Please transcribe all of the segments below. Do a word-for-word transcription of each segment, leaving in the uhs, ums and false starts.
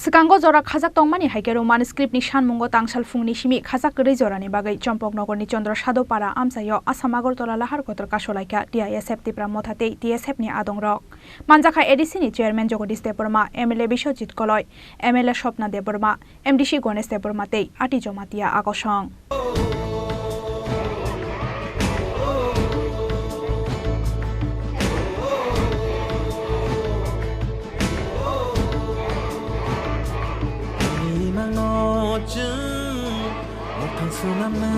Swkango jora khajak tongmani hai khe Roman script ni sanmungo tangsal phungni simi khajak kwrwi jorani bagwi Chompoknogor ni Chandra Sadhu Para amchaio Assam Agartala lahar kotor kasolaikha T I S F Tipra Motha tei T S F ni adongrok. Manjakha A D C ni chairman Jagadish Debbarma, M L A Biswajit Koloi, M L A Swapna Debbarma, M D C Ganesh Debbarma tei Ati Jamatia Akosong. Nini mangno chwng muthang swnamna,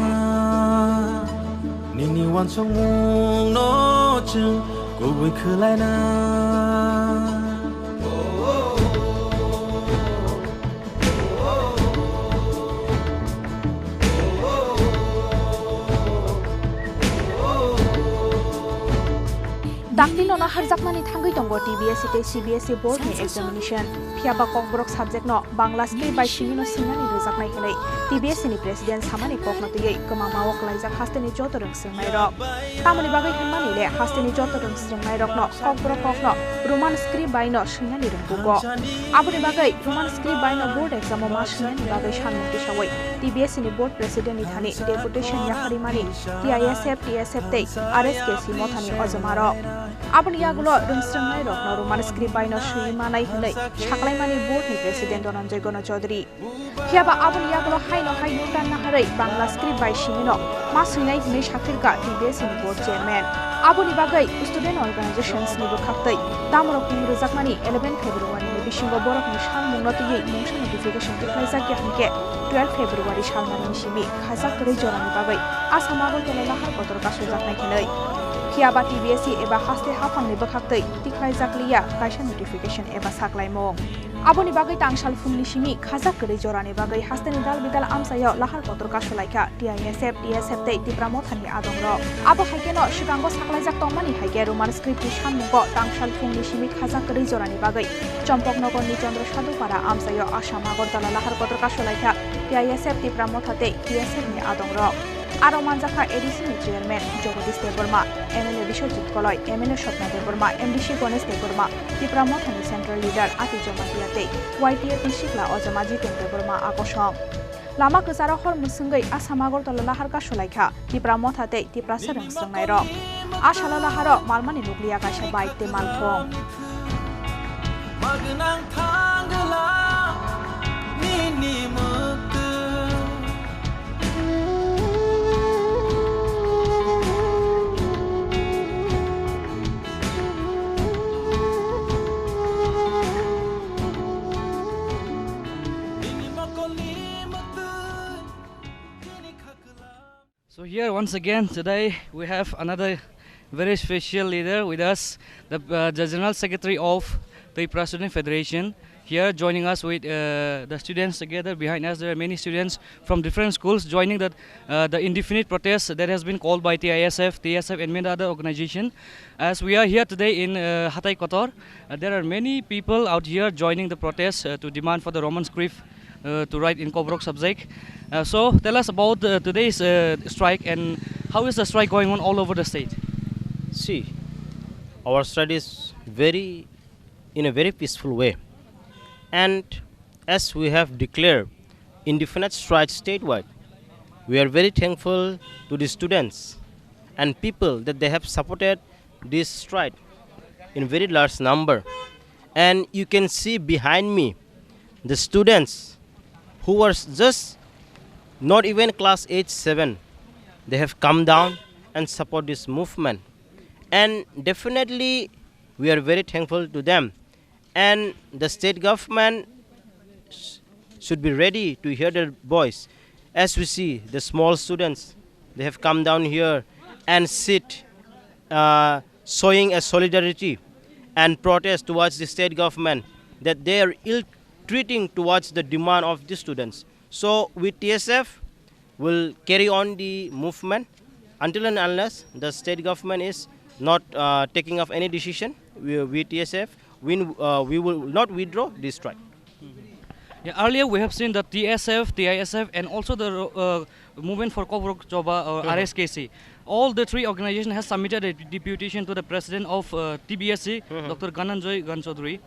nini uansukmungno chwng kubui khwlaina. Daktino naharjakmani thangwi tongo T B S E tei C B S E board ni examination. Phiya ba Kokborok subject no Bangla script bai simi no swingnani rwjaknai hwnwi T B S E ni president samani kokno twiwi kwmama o kwlaijak hasteni joto rwng swrwngnairok. Tamoni bagwi hwnmani le hasteni joto rwng swrwngnairokno Kokborok kokno Roman script bai no swingnani rwngbugo. Aboni bagwi Roman script bai no board exam o ma swingnani bagwi sanmung tisawi T B S E ni board president ni thani deputation yapharimani T I S F, T S F tei R S K C mothani ojomarok. Aboni yagulo rwng swrwngnairokno Roman script bai no swiwi manai hwnwi saklaimani board ni president Dhananjay Gano Chaudhary. Phiya ba aboni yagulo haino hai U-turn naharwi Bangla script bai simi no ma swingnai hwnwi saphirkha T B S E ni board chairman. Aboni bagwi student organizations ni bwkhaktwi tamorok ni rwjakmani eleven February ni bisingo borokni sanmungno twiwi mungsa notification tikhlaijak ya hwnkhe twelve February salmani simi khajak kwrwi jorani bagwi Assam Agartala lahar kotor kasojaknai hwnwi. Phiya ba T B S E eba haste haphangni bwkhaktwi tikhlaijak liya kaisa notification eba saklaimung. Aboni bagwi tangsal phungni simi khajak kwrwi jorani bagwi hasteni dal bidal amchaio lahar kotor kasolaikha T I S F, T S F tei Tipra Mothani adongrok. Abo hai kheno swkango saklaijak tongmani hai khe Roman script ni sanmungo tangsal phungni simi khajak kwrwi jorani bagwi Chompoknogor ni Chandra Sadhu Para amchaio Assam Agartala lahar kotor kasolaikha T I S F Tipra Motha tei T S F ni adongrok. Aro manjakha A D C ni chairman Jagadish Debbarma, M L A Biswajit Koloi, M L A Swapna Debbarma, M D C Ganesh Debbarma, Tipra Mothani central leader Ati Jamatia tei Y T F ni sikla ojama Jiten Debbarma akosong. Lama kwcharo hor mwswngwi Assam Agartala lahar kasolaikha Tipra Motha tei Tiprasa rwng swrwngnairok. A salo laharo malmani nukliya kaisa bike tei malkhung. So here once again today we have another very special leader with us, the, uh, the General Secretary of the Tripura Student Federation, here joining us with, uh, the students together. Behind us there are many students from different schools joining the, uh, the indefinite protest that has been called by T I S F, T S F and many other organization. As we are here today in, uh, Hatai Kotor, uh, there are many people out here joining the protest, uh, to demand for the Roman script, uh, to write in Kokborok subject. Uh, so tell us about, uh, today's, uh, strike and how is the strike going on all over the state? See, our strike is very, in a very peaceful way. And as we have declared indefinite strike statewide, we are very thankful to the students and people that they have supported this strike in very large number. And you can see behind me the students who were just not even class eight, seven, they have come down and support this movement. And definitely, we are very thankful to them. And the state government sh-, should be ready to hear their voice. As we see, the small students, they have come down here and sit, uh, showing a solidarity and protest towards the state government that they are ill-treating towards the demand of the students. So with T S F, will carry on the movement until and unless the state government is not, uh, taking of any decision. We, we T S F, we, uh, we will not withdraw this strike. Earlier, we have seen the T S F, T I S F, and also the uh, Movement for Kobruk Choba, or R S K C. All the three organizations have submitted a deputation to the president of uh, T B S C, Doctor Gananjoy Ganchodri.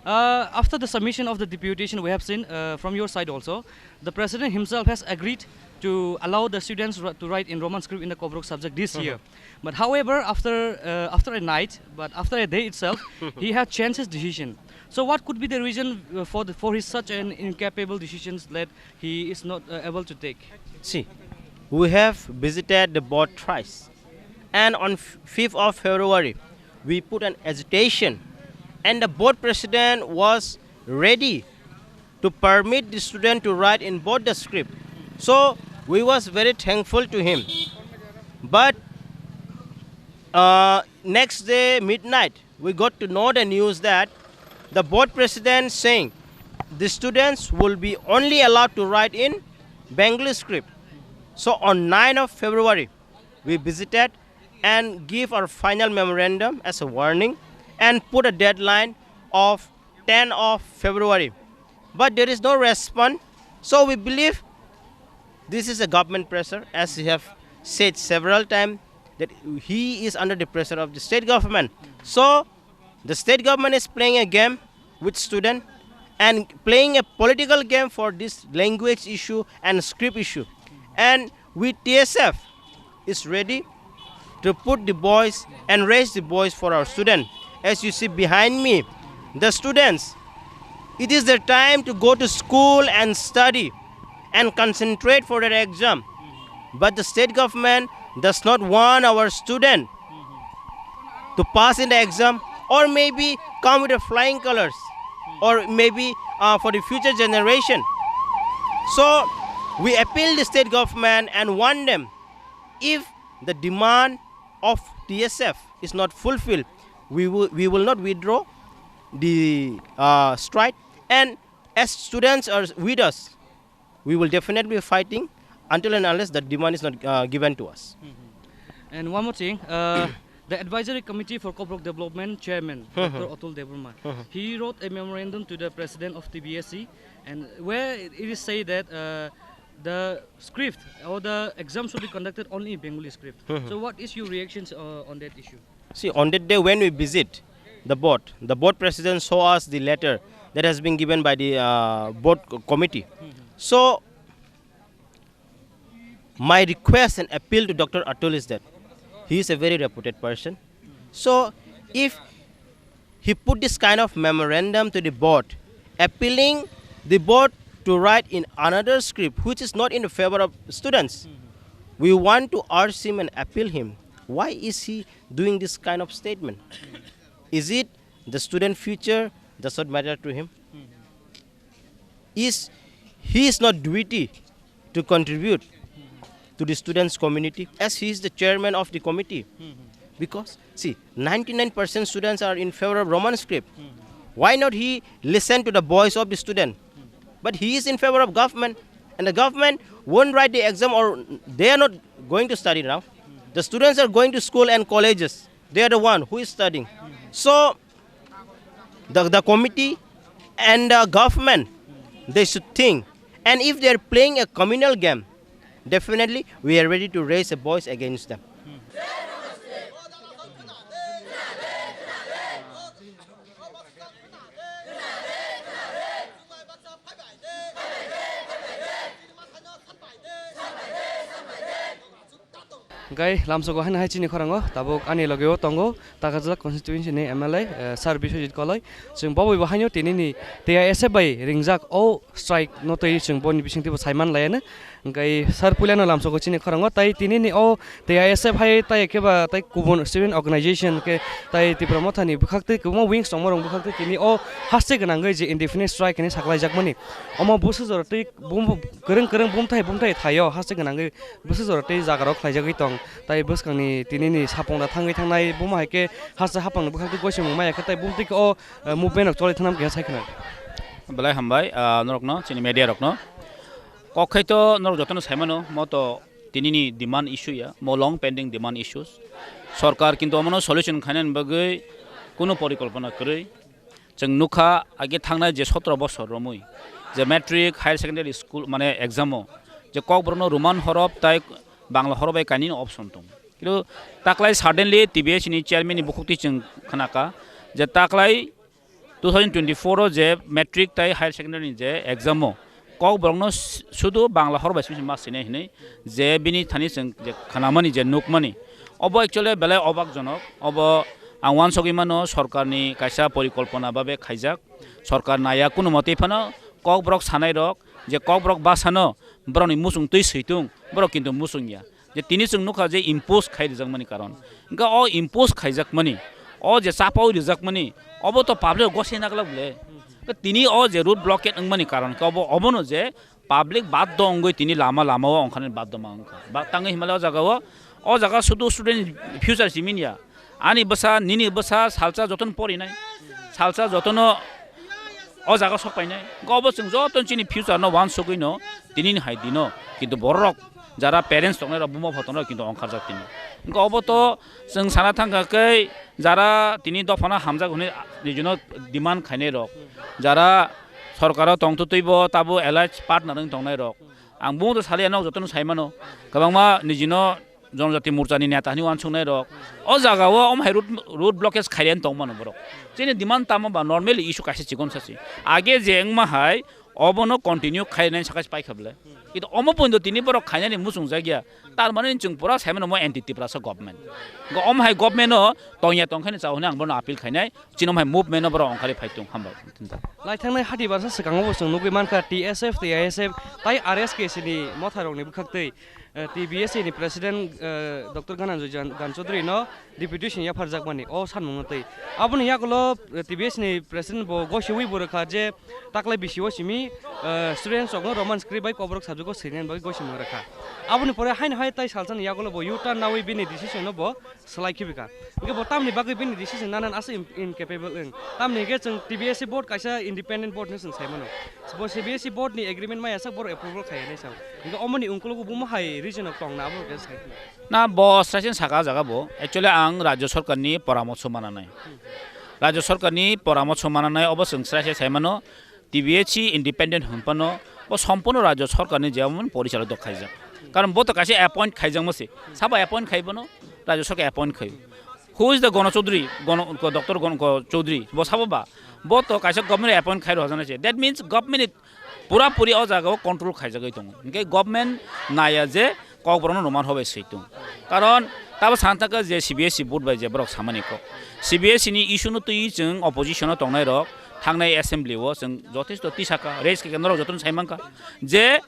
Uh, after the submission of the deputation, we have seen uh, from your side also, the president himself has agreed to allow the students ri- to write in Roman script in the Kobruk subject this year. But however, after uh, after a night, but after a day itself, he had changed his decision. So, what could be the reason uh, for the, for his such an incapable decisions that he is not uh, able to take? See, we have visited the board thrice, and on f- fifth of February, we put an agitation, and the board president was ready to permit the student to write in both the script. So we was very thankful to him. But uh, next day midnight, we got to know the news that the board president saying the students will be only allowed to write in Bengali script. So on ninth of February, we visited and give our final memorandum as a warning and put a deadline of tenth of February. But there is no response. So we believe this is a government pressure, as he have said several times that he is under the pressure of the state government. So the state government is playing a game with student and playing a political game for this language issue and script issue. And we T S F is ready to put the voice and raise the voice for our student. As you see behind me, the students, it is their time to go to school and study and concentrate for their exam. But the state government does not want our student to pass in the exam, or maybe come with a flying colors, or maybe uh, for the future generation. So we appeal the state government and warn them, if the demand of T S F is not fulfilled, we will, we will not withdraw the uh, strike. And as students are with us, we will definitely be fighting until and unless the demand is not uh, given to us. And one more thing, uh, the advisory committee for Kobruk development chairman, Doctor Atul Debbarma, he wrote a memorandum to the president of T B S C, and where it is said that uh, the script or the exam should be conducted only in Bengali script. So what is your reactions uh, on that issue? See, on that day when we visit the board, the board president show us the letter that has been given by the uh, board co- committee. So my request and appeal to Doctor Atul is that he is a very reputed person. So if he put this kind of memorandum to the board, appealing the board to write in another script which is not in favor of students, we want to urge him and appeal him. Why is he doing this kind of statement? Is it the student future does not matter to him? Is he is not duty to contribute to the students community as he is the chairman of the committee? Because see, ninety-nine percent students are in favor of Roman script. Why not he listen to the voice of the student? But he is in favor of government, and the government won't write the exam, or they are not going to study now. The students are going to school and colleges. They are the one who is studying. So the, the committee and the government, they should think. And if they are playing a communal game, definitely we are ready to raise a voice against them. Hingke lamsogo haino hai chini khorango tabuk ani logeo tongo Takarjala constituency ni M L A, eh, Sir Biswajit Koloi. Chwng bo bai bo haino tinini T I S F bai ringjak o strike no twi chwng boni bisingtwi bo saiman laiano. Hingke sir puilano lamsogo chini khorango tai tinini o T I S F hai tai khe ba tai kubun student organization khe tai Tipra Mothani bwkhaktwi kwbangma wings tongmarok bwkhaktwi tini o haste gwnangwi je indefinite strike hinwi saklaijakmani. Omo bwswk jora twi bum-, kwrwng kwrwng bumthai bumthai thaio haste gwnangwi bwswk jora tei jagarok khlaijagwi tong. Tai bwskangni tinini sapung da thangwi thangnai, buma hai khe hasa hapangni bwkhak twi goisingmung maya khe tai bumtwi khe o, eh, movement rok choli thangnam keha sai khna. Belai hambai, ah, norokno, chini media rokno. Kok khai to norok jotono saimano, mo to tinini demand issue ya, mo long pending demand issues. Sorkar kintu omono solution khainani bagwi kuno porikolpona kwrwi. Chwng nukha age thangnai je sotro bosor romwi je matric, higher secondary school mane exam o je Kokborokno Roman horop tai Bangla horop bai kainwino option tong. Kintu taklai suddenly T B S ni chairman ni bukhuk twi chwng khnakha je taklai two thousand twenty-four o je matric tai higher secondary ni je exam o Kokborokno s-, sudu Bangla horop bai simi ma sinai hinwi je bini thani chwng je khnamani je nukmani. Obo actually belai obakjonok. Obo ang uansugwi mano sorkarni kaisa porikolpona babe khaijak. Sorkar naya kunu motwi phano Kokborok sanairok je Kokborok basano borokni muchung twi switung, borok kintu muchung ya. Je tini chwng nukha je impose khai rijakmani karon. Hwnkhe o impose khaijakmani, o je chapaui rijakmani, obo to public gosi naglak bole. Hwnkhe tini o je road blockade wngmani karon khe obo, obono je public baddo wngwi tini lama lama o ongkhornani baddo ma wngkha. Ba tangwi hinmale o jaga o, o jaga sudu student future simi ya. Ani bwsa, nini bwsa salsa jotono porinai, salsa jotono o jaga sok painai. Hwnkhe obo chwng joto chini future no uansugwi no tinini hai dino. Kintu borok jara parents tongnai rok, buma pha tongnai rok kintu ongkharjak tini. Hwnkhe obo to chwng sana thangkha khe jara tini dophano hamjak hwnwi nijino demand khainai rok, jara sorkaro tongtwtwi bo tabo allied partner wng tongnai rok. Ang bumung to saliya nok jotono sai mano, kwbangma nijino Jonojati Morchani neta hinwi uansuknai rok. O jaga o omo hai road, road blockage khairiyani tong mano borok. Chini demand tamo ba normally issue kaisa chikon sasi. Age je wngma hai obono continue khainai sakha paikha bole. Kintu omo pointo tini borok khainani muchung jakya. Tar mane chwng pura sai mano mo anti Tiprasa government. Go omo hai government o tongya tongkhaini chao hwnwi ang bono appeal khainai. Chini omo hai movement o borok ongkhorwi phai tung hambai. Laithangnai hati barsa swkango bo chwng nugwi mankha T S F tei I S F tai R S K C ni motharokni bwkhaktwi, eh, T B S C ni president, eh, Doctor Gananjoy Jan-, Gan Chaudhary no deputation yapharjakmani o sanmungno twi. Aboni yagulo, eh, T B S ni president bo gosiwi bo rwkha je taklai bisio simi, eh, students rokno Roman script bai Kokborok subject o swinani bagwi gosimung rwkha. Aboni pore haino hai tai salsani yagulo bo U-turn nawi bini decision no bo swlai khibika. Hingke bo tamni bagwi bini decision nanan asa im-, incapable wng. Tamni hingke chwng T B S C board kaisa independent board hinwi chwng sai mano. Bo C B S C board ni agreement maya sak borok approval khaiya hinwi sao. Hingke omoni ungkulugo bumo hai region o tongna abo hingke sai khna. Na bo sraising saka o jaga bo. Actually ang Rajya Sarkar ni poramorso mananai. Rajya Sarkar ni poramorso mananai obo chwng sraising sai mano. T B S C independent hwnphano bo sompono Rajya Sarkar ni jemon porichalok khaijak. Karon bo to kaisa appoint khaijakma se. Sabo appoint khai bono? Rajya Sarkar appoint khai. Who is the Gono Chaudhary? Gono, ko Doctor Gono, ko Chaudhary. Bo sabo ba? Bo to kaisa government appoint khai rojana se. That means government ni pura puri o jaga o control khaijagwi tongo. Hingke government naya je Kokborokno Roman horbai switung. Karon tabo sana thangkha je C B S C board bai je borok samani kok. C B S C ni issue no twi chwng opposition o tongnai rok thangnai assembly o chwng jothesto tisaka, raise khe norok jotono sai mankha je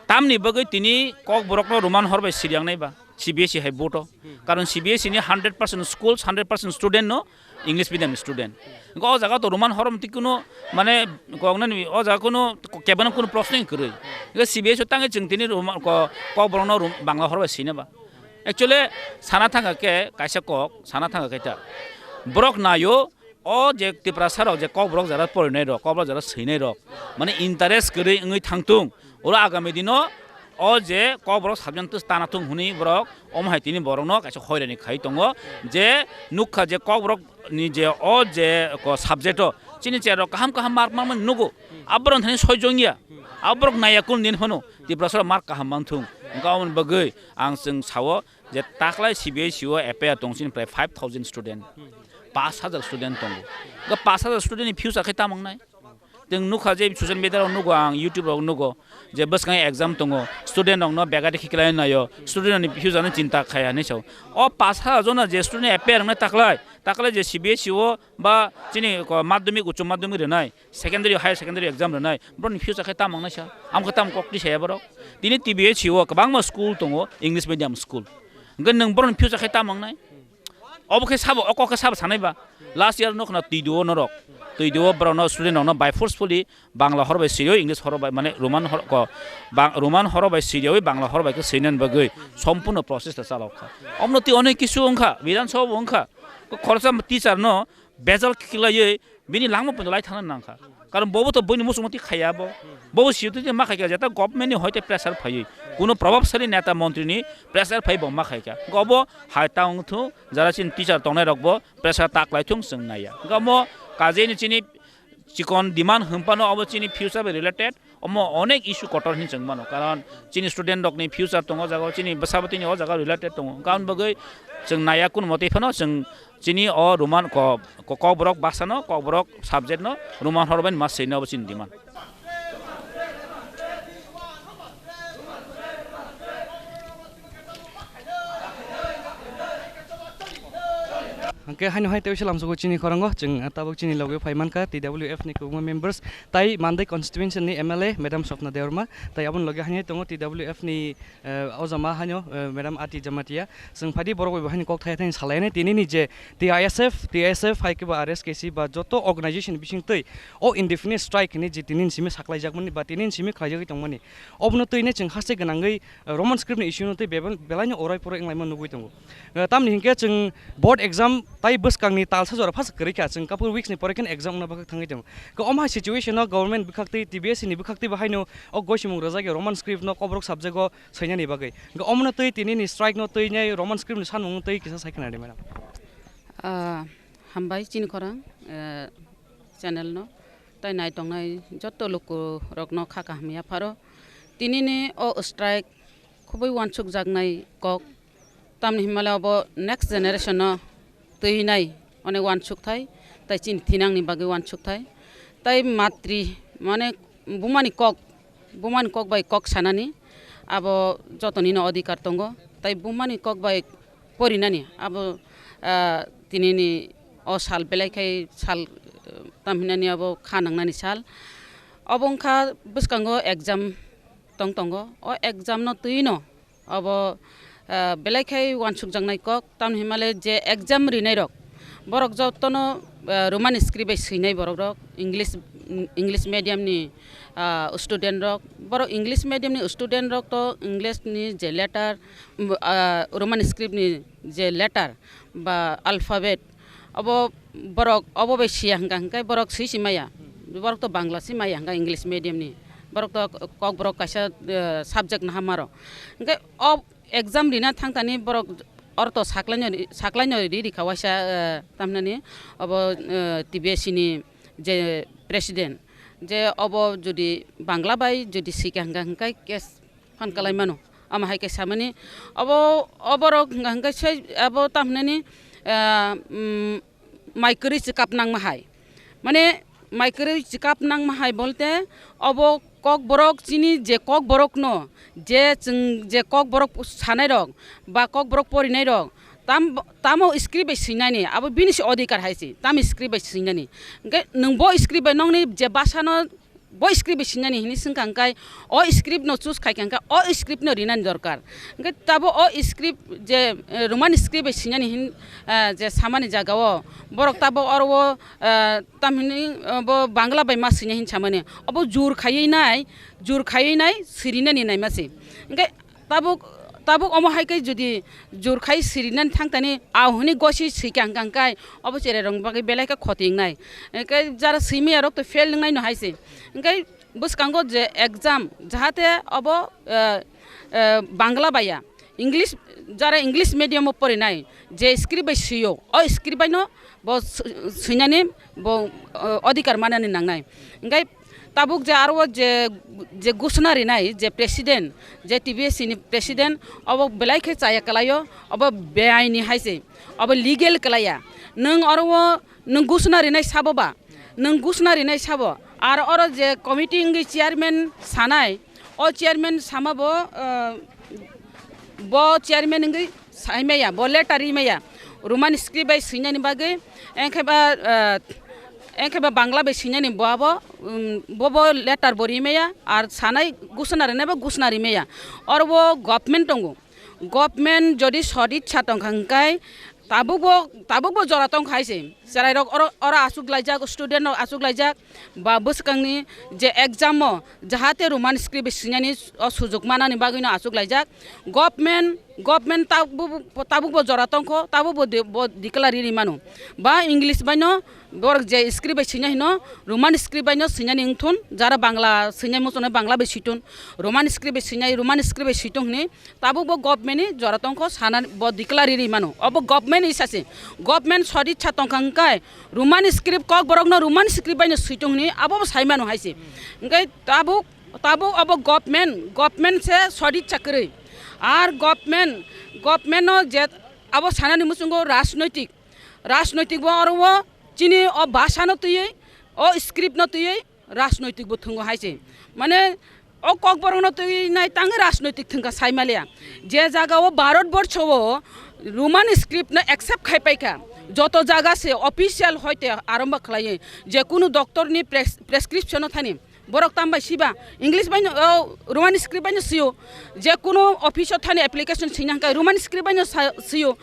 tamni bagwi tini Kokborokno Roman horbai siryangnai ba C B S C hai board o. Karon C B S C ni hundred percent schools, hundred percent student no English medium student. Hingke o jaga to Roman horm twi kuno mane koknani o jaga kuno kebeno kuno proshno kwrwi. Hingke C B S C o tangwi chwng tini Roman ko, Kokborokno Rom-, Bangla horbai sina ba. Actually sana thangkha khe kaisa kok, sana thangkha khe ta. Borok nayo o je Tiprasa rok je Kokborok jara porinai rok, Kokborok jara swinai rok mane interest kwrwi wngwi thangtung. Oro agami dino o je Kokborok subject tana thung hwnwi borok omo hai tini borokno kaisa hoirani khai tongo je nukha je Kokborok ni je o je ko subject o chini chair rok kaham kaham mark manmani nugo. Aborok thani soi jongya. Aborok naya kul nin phano Tiprasa rok mark kaham manthung. Hingke omoni bagwi ang chwng sao je taklai C B S C o F I R tong chini prai five thousand student. Pash hajar student tongo. Hingke pash hajar student ni future khe tamo wngnai? Chwng nukha je social media rok nugo, ang YouTube rok nugo je bwskango exam tongo, student rokno begati khiklai naio, student rokni future no chinta khaya hinwi sao. O pash hajar jona je student appear wngnai taklai, taklai je C B S C o ba chini ko madhyamik, uccho madhyamik rwnai, secondary, higher secondary exam rwnai, borokni future khe tamo wngnai sa, amo khe tamo kok twi saya borok. Tini T B S C o kwbangma school tongo, English medium school. Hwnkhe nwng borokni future khe tamo wngnai? Obo khe sabo, o kok khe sabo sanai ba? Last year no khna twi duo norok. Twi duo borok no student rok no by forcefully Bangla hor bai sirwi, English hor bai, mane Roman hor ko, Bang-, Roman hor bai sirwi, Bangla hor bai khe swinan bagwi sompurno process ta chalok kha. Omno twi onek kisu wngkha, Bidhan Sabha bo wngkha. Ko khoroksa teacher no bejal khiklaiwi bini langma pono lai thangna nangkha. Karon bobo to buini muchungma twi khaiya bo. Bobo siyotwi twi ma khaikha, jeta government ni hoite pressure phaiwi. Kuno probabshali neta montri ni pressure phai bo ma khaikha. Obo hai ta wngthung, jara chini teacher tongnai rok bo pressure ta khlai thung chwng naiya. Omo Kajini chini chikon demand hwnphano abo chini future bai related, omo onek issue kotor hinwi chwng mano, karon chini student rokni future tongo o jaga o, chini bwsabwtwini o jaga o related tongo. Wngkha aboni bagwi chwng naiya kunu motwi phano chwng chini o Roman ko-, ko-, kokborok bhasano, kokborok subject no Roman horbai ma swino abo chini demand. Hwnkhe haino hai tei salam sugo chini khorango, chwng, ah, tabuk chini logi phai mankha T W F ni kwbangma members, tai Mandai constituency ni M L A Madam Swapna Debbarma, tai aboni logi haino tongo T W F ni, eh, ojama haino, eh, Madam Ati Jamatia. Chwng phaidi borok bai bo haino kok thaya thani salaini tini ni je T I S F, T I S F hai khe ba R S K C ba joto organization bising twi o indefinite strike hinwi je tini ni simi saklaijakmani ba tini ni simi khlaijagwi tongmani. Obono twi ne chwng haste gwnangwi, eh, Roman script ni issue no tei bebel-, belaino orai porai wnglaima nugwi tongo. Eh, tamni hinkhe chwng board exam tai bwskangni talsa jora phas kwrwi kha, chwng couple weeks ni pore khe exam wngna bagwi thangwi tongo. Khe omo hai situation o government bwkhak twi T B S ni bwkhak twi bo haino o gosimung rwjak ya Roman script no kokborok subject o swinani bagwi. Hwnkhe omono twi tini ni strike no twi nai Roman script ni sanmung twi kisa sai khna di, madam. Ah, hambai chini khorang, eh, channel no tai nai tongnai joto luku rok no kha kaham ya pharo. Tini ni o strike khubui wansuk jaknai kok, tamni himale obo next generation no twi nai onek wansuk thai, tai chini thinang ni bagwi wansuk thai, tai matri mane buma ni kok, buma ni kok bai kok sanani abo joto ni no adhikar tongo, tai buma ni kok bai porinani abo, ah, tini ni o sal belai khai sal, eh, tam hinani abo kha nangnani sal. Obo wngkha bwskango exam tong tongo, o exam no twi no obo, ah, belai khai wansuk jaknai kok, tamni himale je exam rinai rok borok joto no, ah, Roman script bai swinai borok rok, English, English medium ni, ah, student rok, borok English medium ni student rok to English ni je letter, mm, ah, Roman script ni je letter ba alphabet, obo borok obo bai siya hwnkha hwnkhe borok swi si maya, borok to Bangla si maya hwnkha English medium ni, borok to kokborok kaisa, eh, subject naha maro. Hwnkhe o exam rina thangtani borok oro to saklaino ri-, saklaino ri rikha waisa, eh, tamhinani obo, eh, T B S ni je president, je obo jodi Bangla bai jodi sikha hwnkha hwnkhe case phan kalai mano. Ama hai khe samani obo, oborok hwnkha hwnkhe sai abo tamhinani, ah, mm, mai kwrwi chwkap nangma hai. Mane mai kwrwi chwkap nangma hai bolte obo kokborok chini je kokborok no je chwng je kokborok sanai rok ba kokborok porinai rok tam, tamo script bai swinani abo bini se adhikar hai se tam script bai swinani. Hwnkhe nwng bo script bai nokni je basa no bo script bai swinani hinwi swngkha hwnkhe o script no choose khaikha hwnkhe o script no rinani dorkar. Hwnkhe tabo o script je, eh, Roman script bai swinani hin, eh, je samani jaga o borok tabo oro o, eh, tamhinwi, eh, bo Bangla bai ma swinai hin samani obo jur khaiwi nai, jur khaiwi nai swirinani naima se. Hwnkhe tabuk, tabuk omo hai khe jodi jur khai sirinani thangtani au hwnwi gosi swikha hwnkha hwnkhe obo cherai rokni bagwi belai khe khoti wngnai. Hwnkhe jara swimaya rok to fail wngnai no hai se. Hwnkhe bwskango je exam jahate obo, eh, eh, Bangla baiya, English, jara English medium o porinai je script bai swio o script bai no bo swi-, swinani bo, eh, adhikar manani nangnai. Hwnkhe tabuk je aro o je, je gusna rinai je president, je T B S ni president, obo belai khe chaya kwlaio, obo beaini hai se, obo legal kwlaiya. Nwng oro o nwng gusna rinai sabo ba, nwng gusna rinai sabo, ar oro je committee wngwi chairman sanai, o chairman sama bo, eh, bo chairman wngwi sai maya, bo letter ri maya, Roman script bai swinani bagwi, engkhe ba, eh, engkhe ba Bangla bai swinani bo abo, um, bo bo letter bo ri maya, ar sanai gusna rinai bo gusna ri maya. Oro bo government tongo, government jodi soditsa tongkha hwnkhe tabuk bo, tabuk bo jora tongkha hai se. Cherai rok oro, oro achuk laijak, student rok achuk laijak, ba bwskangni je exam o jahate Roman script bai swinani o sujok manani bagwi no achuk laijak. Government Government tabuk, tabuk bo jora tongkho, tabuk bo de-, bo declare ri mano. Ba English baino borok je script bai swina hino, Roman script baino swinani wngthun, jara Bangla swinai muchunai Bangla bai switun, Roman script bai swinai Roman script bai switung hini, tabuk bo government ni jora tongkho sana bo declare ri mano. Obo government ni sase, government sodicha tongkha hwnkhe Roman script kok borokno Roman script baino switung hini abo bo sai mano hai se. Hwnkhe tabuk, tabuk abo government, government se sodicha kwrwi. Ar government, government no je abo sanani muchungo rajnoitik, rajnoitik bo oro o chini o bhasha no twiwi, o script no twiwi rajnoitik bo thwngo hai se. Mane o kokborok no twiwi nai tangwi rajnoitik thwngkha sai maliya. Je jaga o Bharat borsho o Roman script no accept khai paikha, joto jaga se official hoite arombo khlaiwi, je kunu doctor ni pres-, prescription no thani borok tam bai siba, English bai no, o, Roman script bai no sio. Je kunu office o thani application swina hwnkhe Roman script bai no sa-, sio.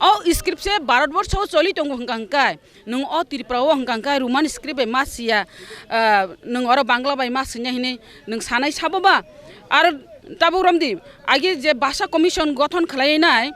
O script se Bharat borsho o choli tongo hwnkha hwnkhe, nwng o Tripura o hwnkha hwnkhe Roman script bai ma siya, ah, nwng oro Bangla bai ma sinya hinwi nwng sanai sabo ba? Ar tabuk romdi, agi je bhasha commission gothon khlai nai,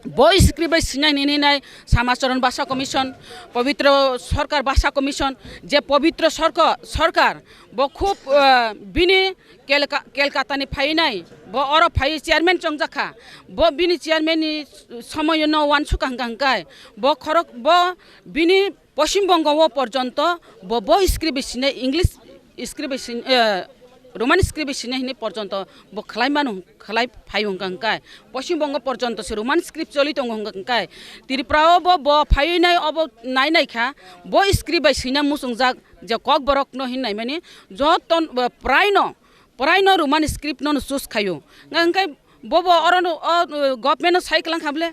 bo script bai swinai nini nai Samacharan Bhasha Commission, Pabitra Sarkar Bhasha Commission, je Pabitra Sarka-, Sarkar, bo khub, eh, bini Kelka-, Kelkata ni phainai, bo oro phai chairman chongjakha, bo bini chairman ni somoyo no wansukha hwnkha hwnkhe, bo khorok, bo bini Poschim Bongo o porjonto bo, bo script bai sini English script bai sini, eh, Roman script bai sini hini porjonto bo khlai mano, khlai phai hwnkha hwnkhe. Poschim Bongo porjonto se Roman script choli tongo hwnkha hwnkhe. Tripura o bo, bo phai nai obo nai nai kha, bo script bai sini muchungjak je kokborok no hin nai mani joto, eh, prai no, prai no Roman script no, no choose khaio. Hwnkha hwnkhe bo, bo oro no, o, eh, government no sai kwlang kha bole.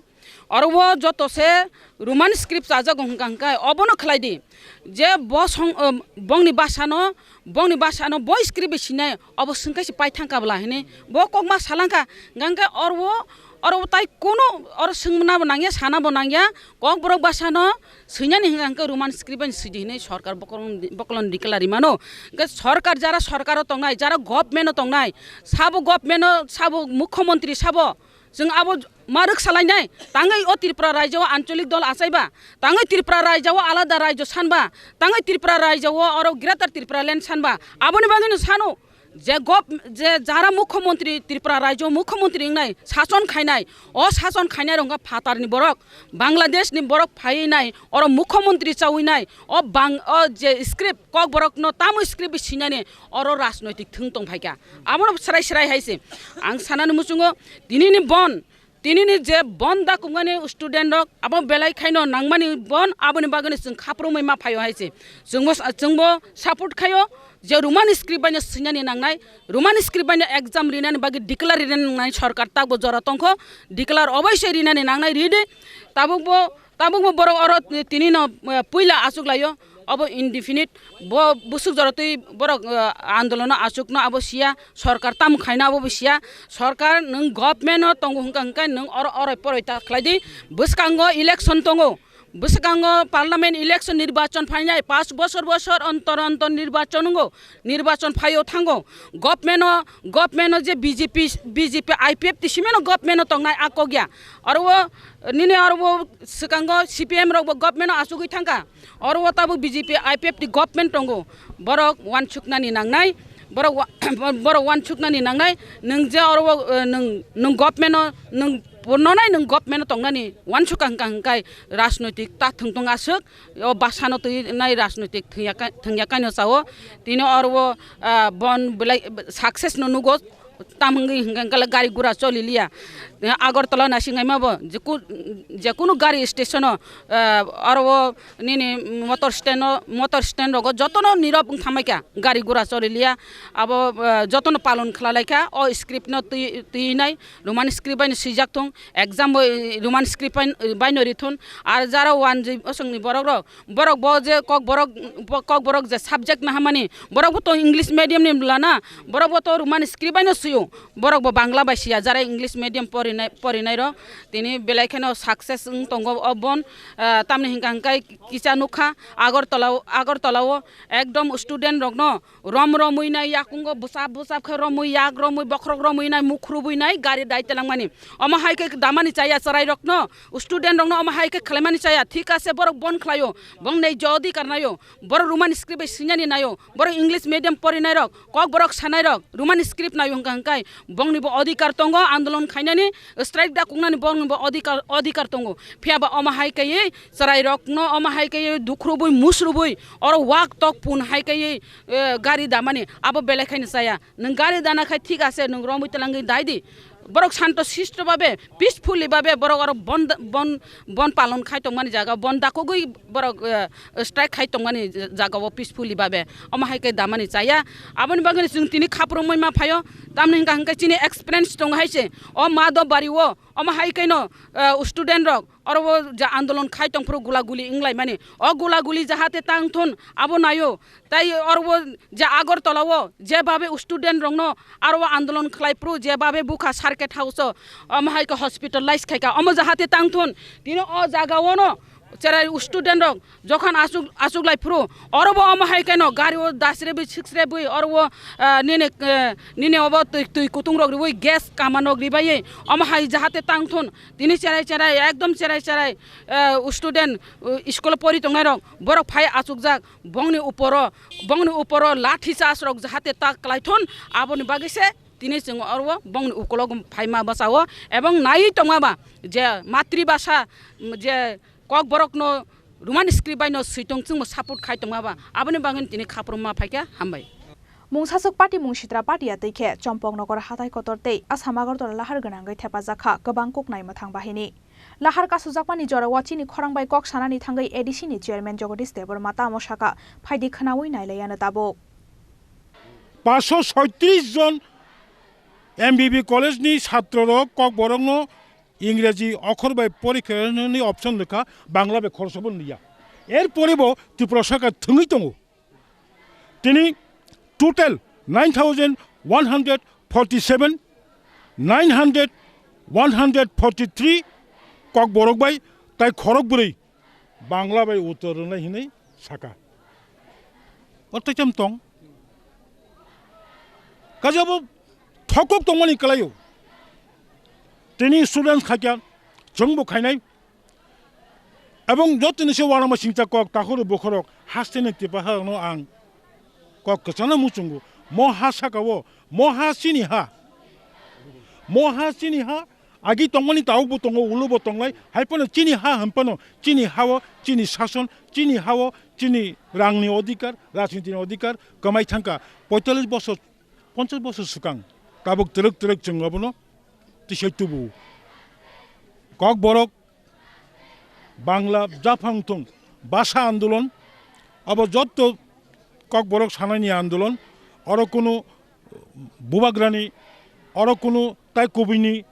Oro o joto se Roman script chajago hwnkha hwnkhe obono khlai di. Je bo song, um, bongni bhasha no, bongni bhasha no bo script bai sinai obo swngkhe se pai thangkha bwla hinwi bo kokma salangkha. Hwnkha hwnkhe oro o, oro o tai kunu oro swngna bo nangya, sana bo nangya, kokborok bhasha no swinani hwnkha hwnkhe Roman script bai swidi hinwi sorkar bokolong, bokolong declare rimano. Hwnkhe sorkar jara sorkar o tongnai, jara government o tongnai, sabo government o, sabo mukhyamantri sabo Chwng abo ma rwksa lainai, tangwi o Tripura rajyo o ancholik dol achaiba, tangwi Tripura rajyo o alada rajyo sanba, tangwi Tripura rajyo o oro Greater Tripura Land sanba, aboni bagwino sano je gov-, je jara mukhyamantri, Tripura rajyo mukhyamantri wngnai, sason khainai, o sason khainai rok wngkha phatarni borok, Bangladeshni borok phaiwi nai, oro mukhyamantri chawi nai, o bang-, o je script, kokborokno tamo script sinani oro rajnoitik thwng tong phaikha. Abono srai srai hai se. Ang sanani muchungo tinini bon, tinini je bon da kumgani student rok abo belai khaino nangmani bon aboni bagwino chwng khaprumwi ma phaio hai se. Chwngbo, chwngbo support khaio je Roman script baino swinani nangnai, Roman script baino exam rinani bagwi declare rinani nangnai sorkar takbo jora tongkho, declare oboisoi rinani nangnai ridi. Tabukbo Tabukbo borok oro tini no, eh, puila achuk laio, obo indefinite, bo busuk jora twi borok, eh, andolono achukno abo siya, sorkar tamo khaina abo bo siya, sorkar nwng government o tongo hwnkha hwnkhe nwng oro oroi poroi ta khlai di, bwskango election tongo, bwskango parliament election nirbachon phainai, panch bosor bosor ontor ontor nirbachon wngo, nirbachon phaio thango, government o, government o je B J P, B J P, I P F T simeno government o tongnai a kok ya, oro o nini oro o Swkango C P M rokbo government-o achugwi thangkha. Oro o tabuk B J P I P F T government tongo. Borok wansuknani nangnai. Borok wa-, borok wansuknani nangnai. Nwng je oro o, eh, nwng, nwng government-o, nwng pornonai nwng government-o tongnani wansukha hwnkha hwnkhe rajnoitik ta thwng tong aswk. O bwsano twi nai rajnoitik thwngya ka-, thwngya kaino chao. Tini oro o, ah, bon belai success no nugo. Tam hwngwi hwnkhe gari gura choli liya. Agartala naising hai ma bo, jeku-, jekunu gari station o, ah, oro o nini motor stand o, motor stand rogo jotono nirok wng thangbai kha, gari gura choli liya. Abo, ah, jotono palon khlai lai kha, o script no twi, twi nai, Roman script bai no swijak thung, exam bo, eh, Roman script bai, bai no ri thun, ar jara wanjwi osongni borok rok, Borok bo je kok borok, bo kok borok je subject nahamani, borok bo to English medium ni bwla na, borok bo to Roman script bai no Yo, borok bo Bangla bai siya, jara English medium porinai, porinai rok tini belai kheno success wng tongo o bon, ah, tamni hwnka hwnkhe kisa nukha Agartala, Agartala o ekdom student rokno rom romwi nai, yakungo bwsap bwsap khe romwi, yak romwi, bokhorok romwi nai, mukhrubwi nai gari dai telangmani. Omo hai khe damani chaya chwrai rokno, student rokno omo hai khe khlaimani chaya, thik ase borok bon khlaio, bong nei jodi karnaio, borok Roman script bai swinani naio, borok English medium porinai rok, Kokborok sanai rok Roman script naio hwnka hwnkhe bongni bo odhikar tongo, andolon khainani, strike da kungnani bongni bo odhikar, odhikar tongo. Phiya ba omo hai kaiwi chwrai rokno omo hai kaiwi dukhrubwi musrubwi oro wak tok pun hai kaiwi, eh, gari damani abo belai khaino chaya. Nwng gari dana khai thik ase, nwng romwi twlangwi dai di. Borok santo sisto babe, peacefully babe borok oro bon, bon, bon palon khai tongmani jaga, bon dakogwi borok, eh, strike khai tongmani jagao peacefully babe. Omo hai khe damani chaya. Aboni bagwi chwng tini khaprwngmai ma phaio. Tamni hwnka hwnkhe chini experience tongo hai se. O Madhobari o, omo hai khe no, eh, student rok oro o je andolon khai tongphuru gula guli wnglaimani. O gula guli jahate tang thun abo naio. Tai oro o je Agartala o je babe student rokno aro o andolon khlai phuru je babe bukha circuit house o, omo hai khe hospitalize khai kha. Omo jahate tang thun. Tini o jaga o no cherai student rok jokhon asuk, asuk lai phuru oro bo omo hai khe no gari o dasrebwi siksrebwi oro o, ah, nini, eh, nini obo twi, twi kutung rok riwi gas kaman rok ribai omo hai jahate tang thun. Tini cherai cherai ekdom cherai cherai, eh, student, eh, school o pori tongnai rok borok phai achukjak. Bongni uporo, bongni uporo lathi charge rok jahate ta kwlaithun, aboni bagwi se tini chwng oro bongni ukolog phaima bwsao ebong naiwi tongma ba je matribhasha, je Kokborokno Roman script bai no swi tong chwngbo support khai tongma ba, aboni bagwi tini khaprwngma phaikha. Hambai. Mungsaswk party mungsitra party ya twi khe Chompoknogor hatai kotor tei Assam Agartala lahar gwnangwi thepajak kha kwbang kuknai mwthang bahini. Lahar kasujakmani jorao chini khorang bai kok sanani thangwi A D C ni chairman Jagadish Debbarma tamo sakha, "Phaidi khwnaui nailaiya no tabuk." Paanso soitris jon M B B college ni satro rok Kokborok no Ingreji okhor bai porikha rwnani option rwkha, Bangla bai khoroksa bo nliya. Er pore bo Tripura sarkar thwngwi tongo. Tini total nine thousand one hundred forty seven, nine hundred, one hundred forty three Kokborok bai tai khorok bwrwi Bangla bai uttor rwnai hinwi saka. O tei cham tong. Kaje abo thokok tongmani kwlaio. Tini students khaikha, chwngbo khainai. Ebong jotoni se uanama singcha kok, takhoro bokhorok, hasteni tipaharokno ang kok kwchangno muchungo. Mo ha sakao, mo ha chini ha. Mo ha chini ha, agi tongmani tabukbo tongo, ulobo tongnai. Hai phano chini ha hwn phano, chini hao, chini sason, chini hao, chini rangni odhikar, rajnitini odhikar, kwmai thangkha. Poitallis bosor, ponchas bosor swkang, tabuk twrwk twrwk chwng abono tisai tubu. Kokborok Bangla japhang thung, basa andolon, abo jotto Kokborok sanani andolon, oro kunu bubagrani, oro kunu tai kubini,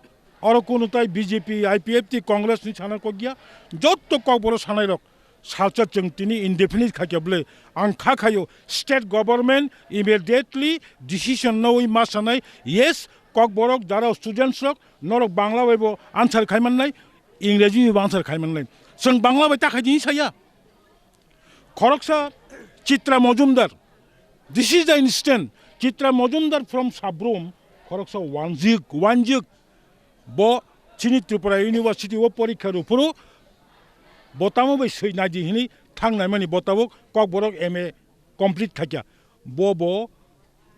oro kunu tai B J P, I P F T, Congress ni sana kokya, jotto Kokborok sanai rok salsa chwng tini indefinite khaikya bwle, ang kha khaio state government immediately decision nawi ma sanai, yes, Kokborok jara students rok norok Bangla bai bo answer khai mannai, Ingreji bai bo answer khai mannai. Chwng Bangla bai ta khai di saya. Khoroksa Chitra Majumdar. This is the incident. Chitra Majumdar from Sabrum, khoroksa wanjik, wanjik. Bo chini Tripura University o porikha rw phuru bo tamo bai swi nai di hwnwi thang nai mani bo tabuk Kokborok M A complete khaikha. Bo bo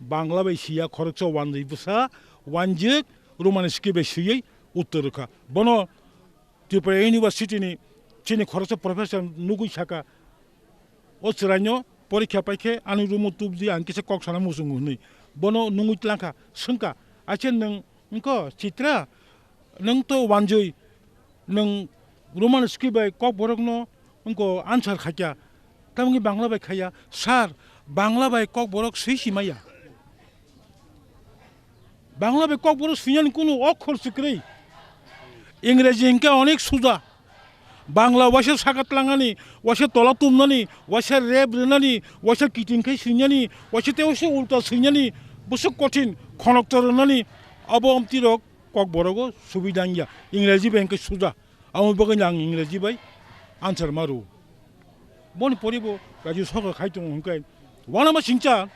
Bangla bai siya khoroksa wanjwi bwsa, wanjik Roman script bai swiwi uttor rwkha. Bono Tripura University ni chini khoroksa professor nugwi saka, "O chwraino porikha paikhe ani room o tubdi, ang kisa kok sana muchungo," hwnwi. Bono nungwi tlangkha, swngkha, "Acha nwng wngkho Chitra, nwng to wanjwi, nwng Roman script bai Kokborokno wngkho answer khaikha, tamni Bangla bai khaiya?" "Sir, Bangla bai Kokborok swi si maya." Bangla bai Kokborok swinani kunu okhor se kwrwi. Ingreji hinkhe onek suja. Bangla waisa saka tlangani, waisa tola tumnani, waisa rep rwnani, waisa kiting khai swinani, waisa tei waisa ulta swinani, bwswk kothin. Khonoktor rwnani abo omtirok Kokborogo subida wngya, Ingreji bai hwnkhe suja. Amo bagwino ang Ingreji bai answer ma rwo. Boni poribo rajyo sarkar khai tongo hwnkhe uanama singcha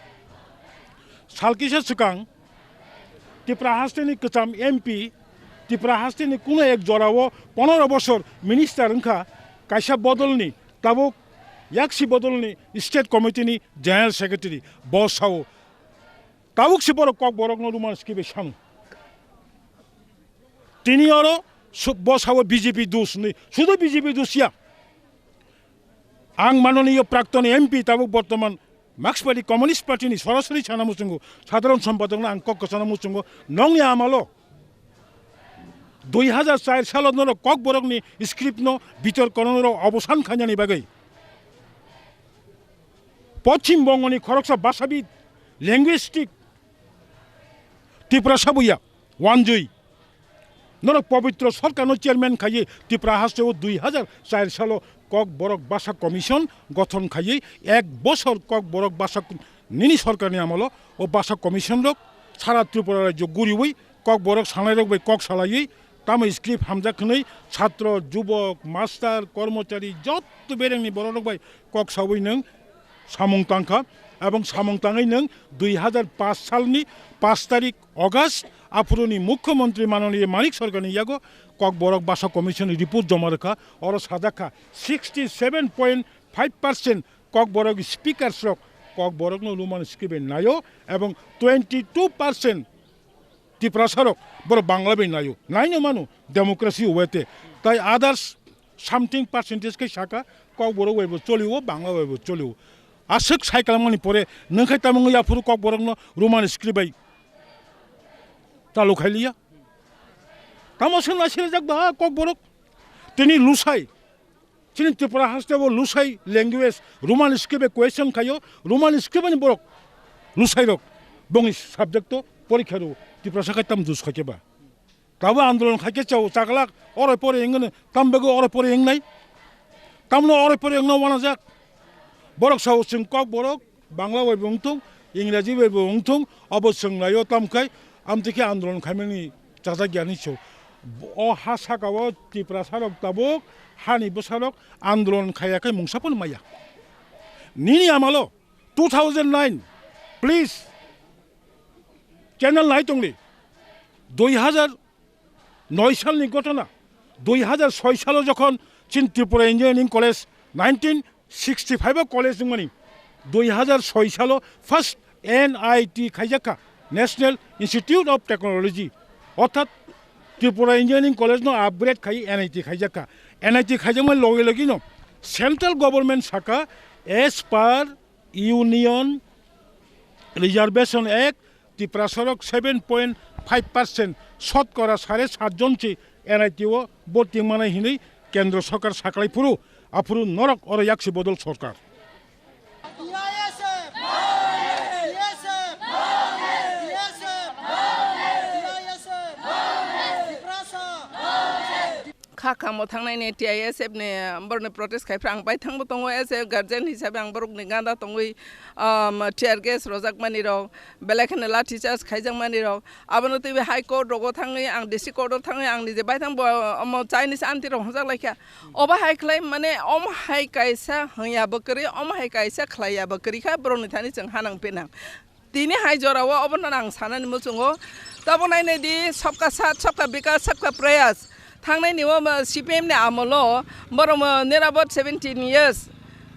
sal kisa swkang Tipra hasteni kwcham M P, Tipra hasteni kuno ek jorao pondro bosor minister wngkha, kaisa bodolni, tabuk yaksi bodolni state committee ni general secretary, bo sao, tabuk se borok Kokborokno Roman script bai sano. Tini oro su-, bo sao B J P dos hinwi, sudu B J P dos ya. Ang manoniyo prakton M P, tabuk bortoman Marxist Party, Communist Party ni sorasori sana muchungo, sadharon sompadokno ang kok kwchana muchungo, nongni amalo dui hajar char salo norok Kokborokni script no bitor kono norok obosan khainani bagwi Poschim Bongoni khoroksa bhashabid, linguistic Tiprasa buya, Wanjui. Norok Pobitro Sarkarno chairman khaiwi Tipra hasteo dui hajar char salo Kokborok Basa Commission gothon khaiwi ek bosor Kokborok Basa nini sarkarni amalo o Basa Commission rok sara Tripura rajyo guriwi Kokborok sanairok bai kok salaiwi tamo script hamjak hwnwi satro, jubok, master, kormochari jotto berengni bororok bai kok sawi nwng samung tangkha, ebong samung tangwi nwng dui hajar paanch salni paanch tarik August aphuruni Mukhyamantri manoniya Manik Sarkarni yago Kokborok Basa Commission report joma rwkha, oro sajak kha sixty seven point five percent Kokborok speakers rok Kokborokno Roman script bai naio ebong twenty two percent Tiprasarok borok Bangla bai naio, naino mano democracy way te. Tai others something percentage khe saka Kokborok bai bo cholio, Bangla bai bo cholio. Aswk sai kalamani pore nwng khai tamo wngya phuru Kokborokno Roman script bai chalu khai liya. Tamo se na sirjak ba Kokborok. Tini lusai. Chini Tripura haste bo lusai language Roman script bai question khaio, Roman script ni borok lusai rok bongni subject o porikha rwo, Tiprasa khai tam jus khaikhe ba. Tabo andolon khaikhe chao chaklak oro pore wngno tam bego oro pore wngnai. Tamno oro pore wngno wanajak. Borok sao chwng Kokborok Bangla bai bo wngthung, Ingreji bai bo wngthung, abo chwnglaio tamkhai, amtwi khe andolon khaimani chajak ya hinwi se. O ha saka o Tiprasa rok tabuk hani bwsa rok andolon khaiya khe mungsa phano maya. Nini amalo two thousand nine, please, channel nai tongdi, dui hajar noi salni ghotona, dui hajar soi salo jokhon chin Tripura Engineering College nineteen sixty five o college wngmani, dui hajar soi salo first N I T khaijak kha, National Institute of Technology, orthat Tripura Engineering College no upgrade khai N I T khaijak kha. N I T khaijakmani loge loge no central government saka as per Union Reservation Act, Tiprasarok seven point five percent, sotkora sare sat jon se N I T o borti wngmani hinwi Kendro Sorkar saklai phuru, aphuru norok oro yaksi bodol sorkar. Kha kamo thangnaini T I S F ni borokni protest khai phra ang baithangbo tongo, as a guardian hisabe ang borokni ganda tongwi, um, tear gas rojakmani rok, belai kheno lathi charge khaijakmani rok, abono twiwi High Court rogo thangwi ang D C Court o thangwi ang nije baithangbo, omo Chinese aunty rok hwnjak laikha. Obo hai khlai mane, omo hai kaisa hwnya bo kwrwi, omo hai kaisa khlaiya bo kwrwi kha, borokni thani chwng hanang penang. Tini hai jorao obono ang sanani muchungo. Tabuk nainai di, sabka saath, sabka bikas, sabka prayas. Thangnaini o, ma, C P M ni amolo borok, ma, nirabot seventeen years.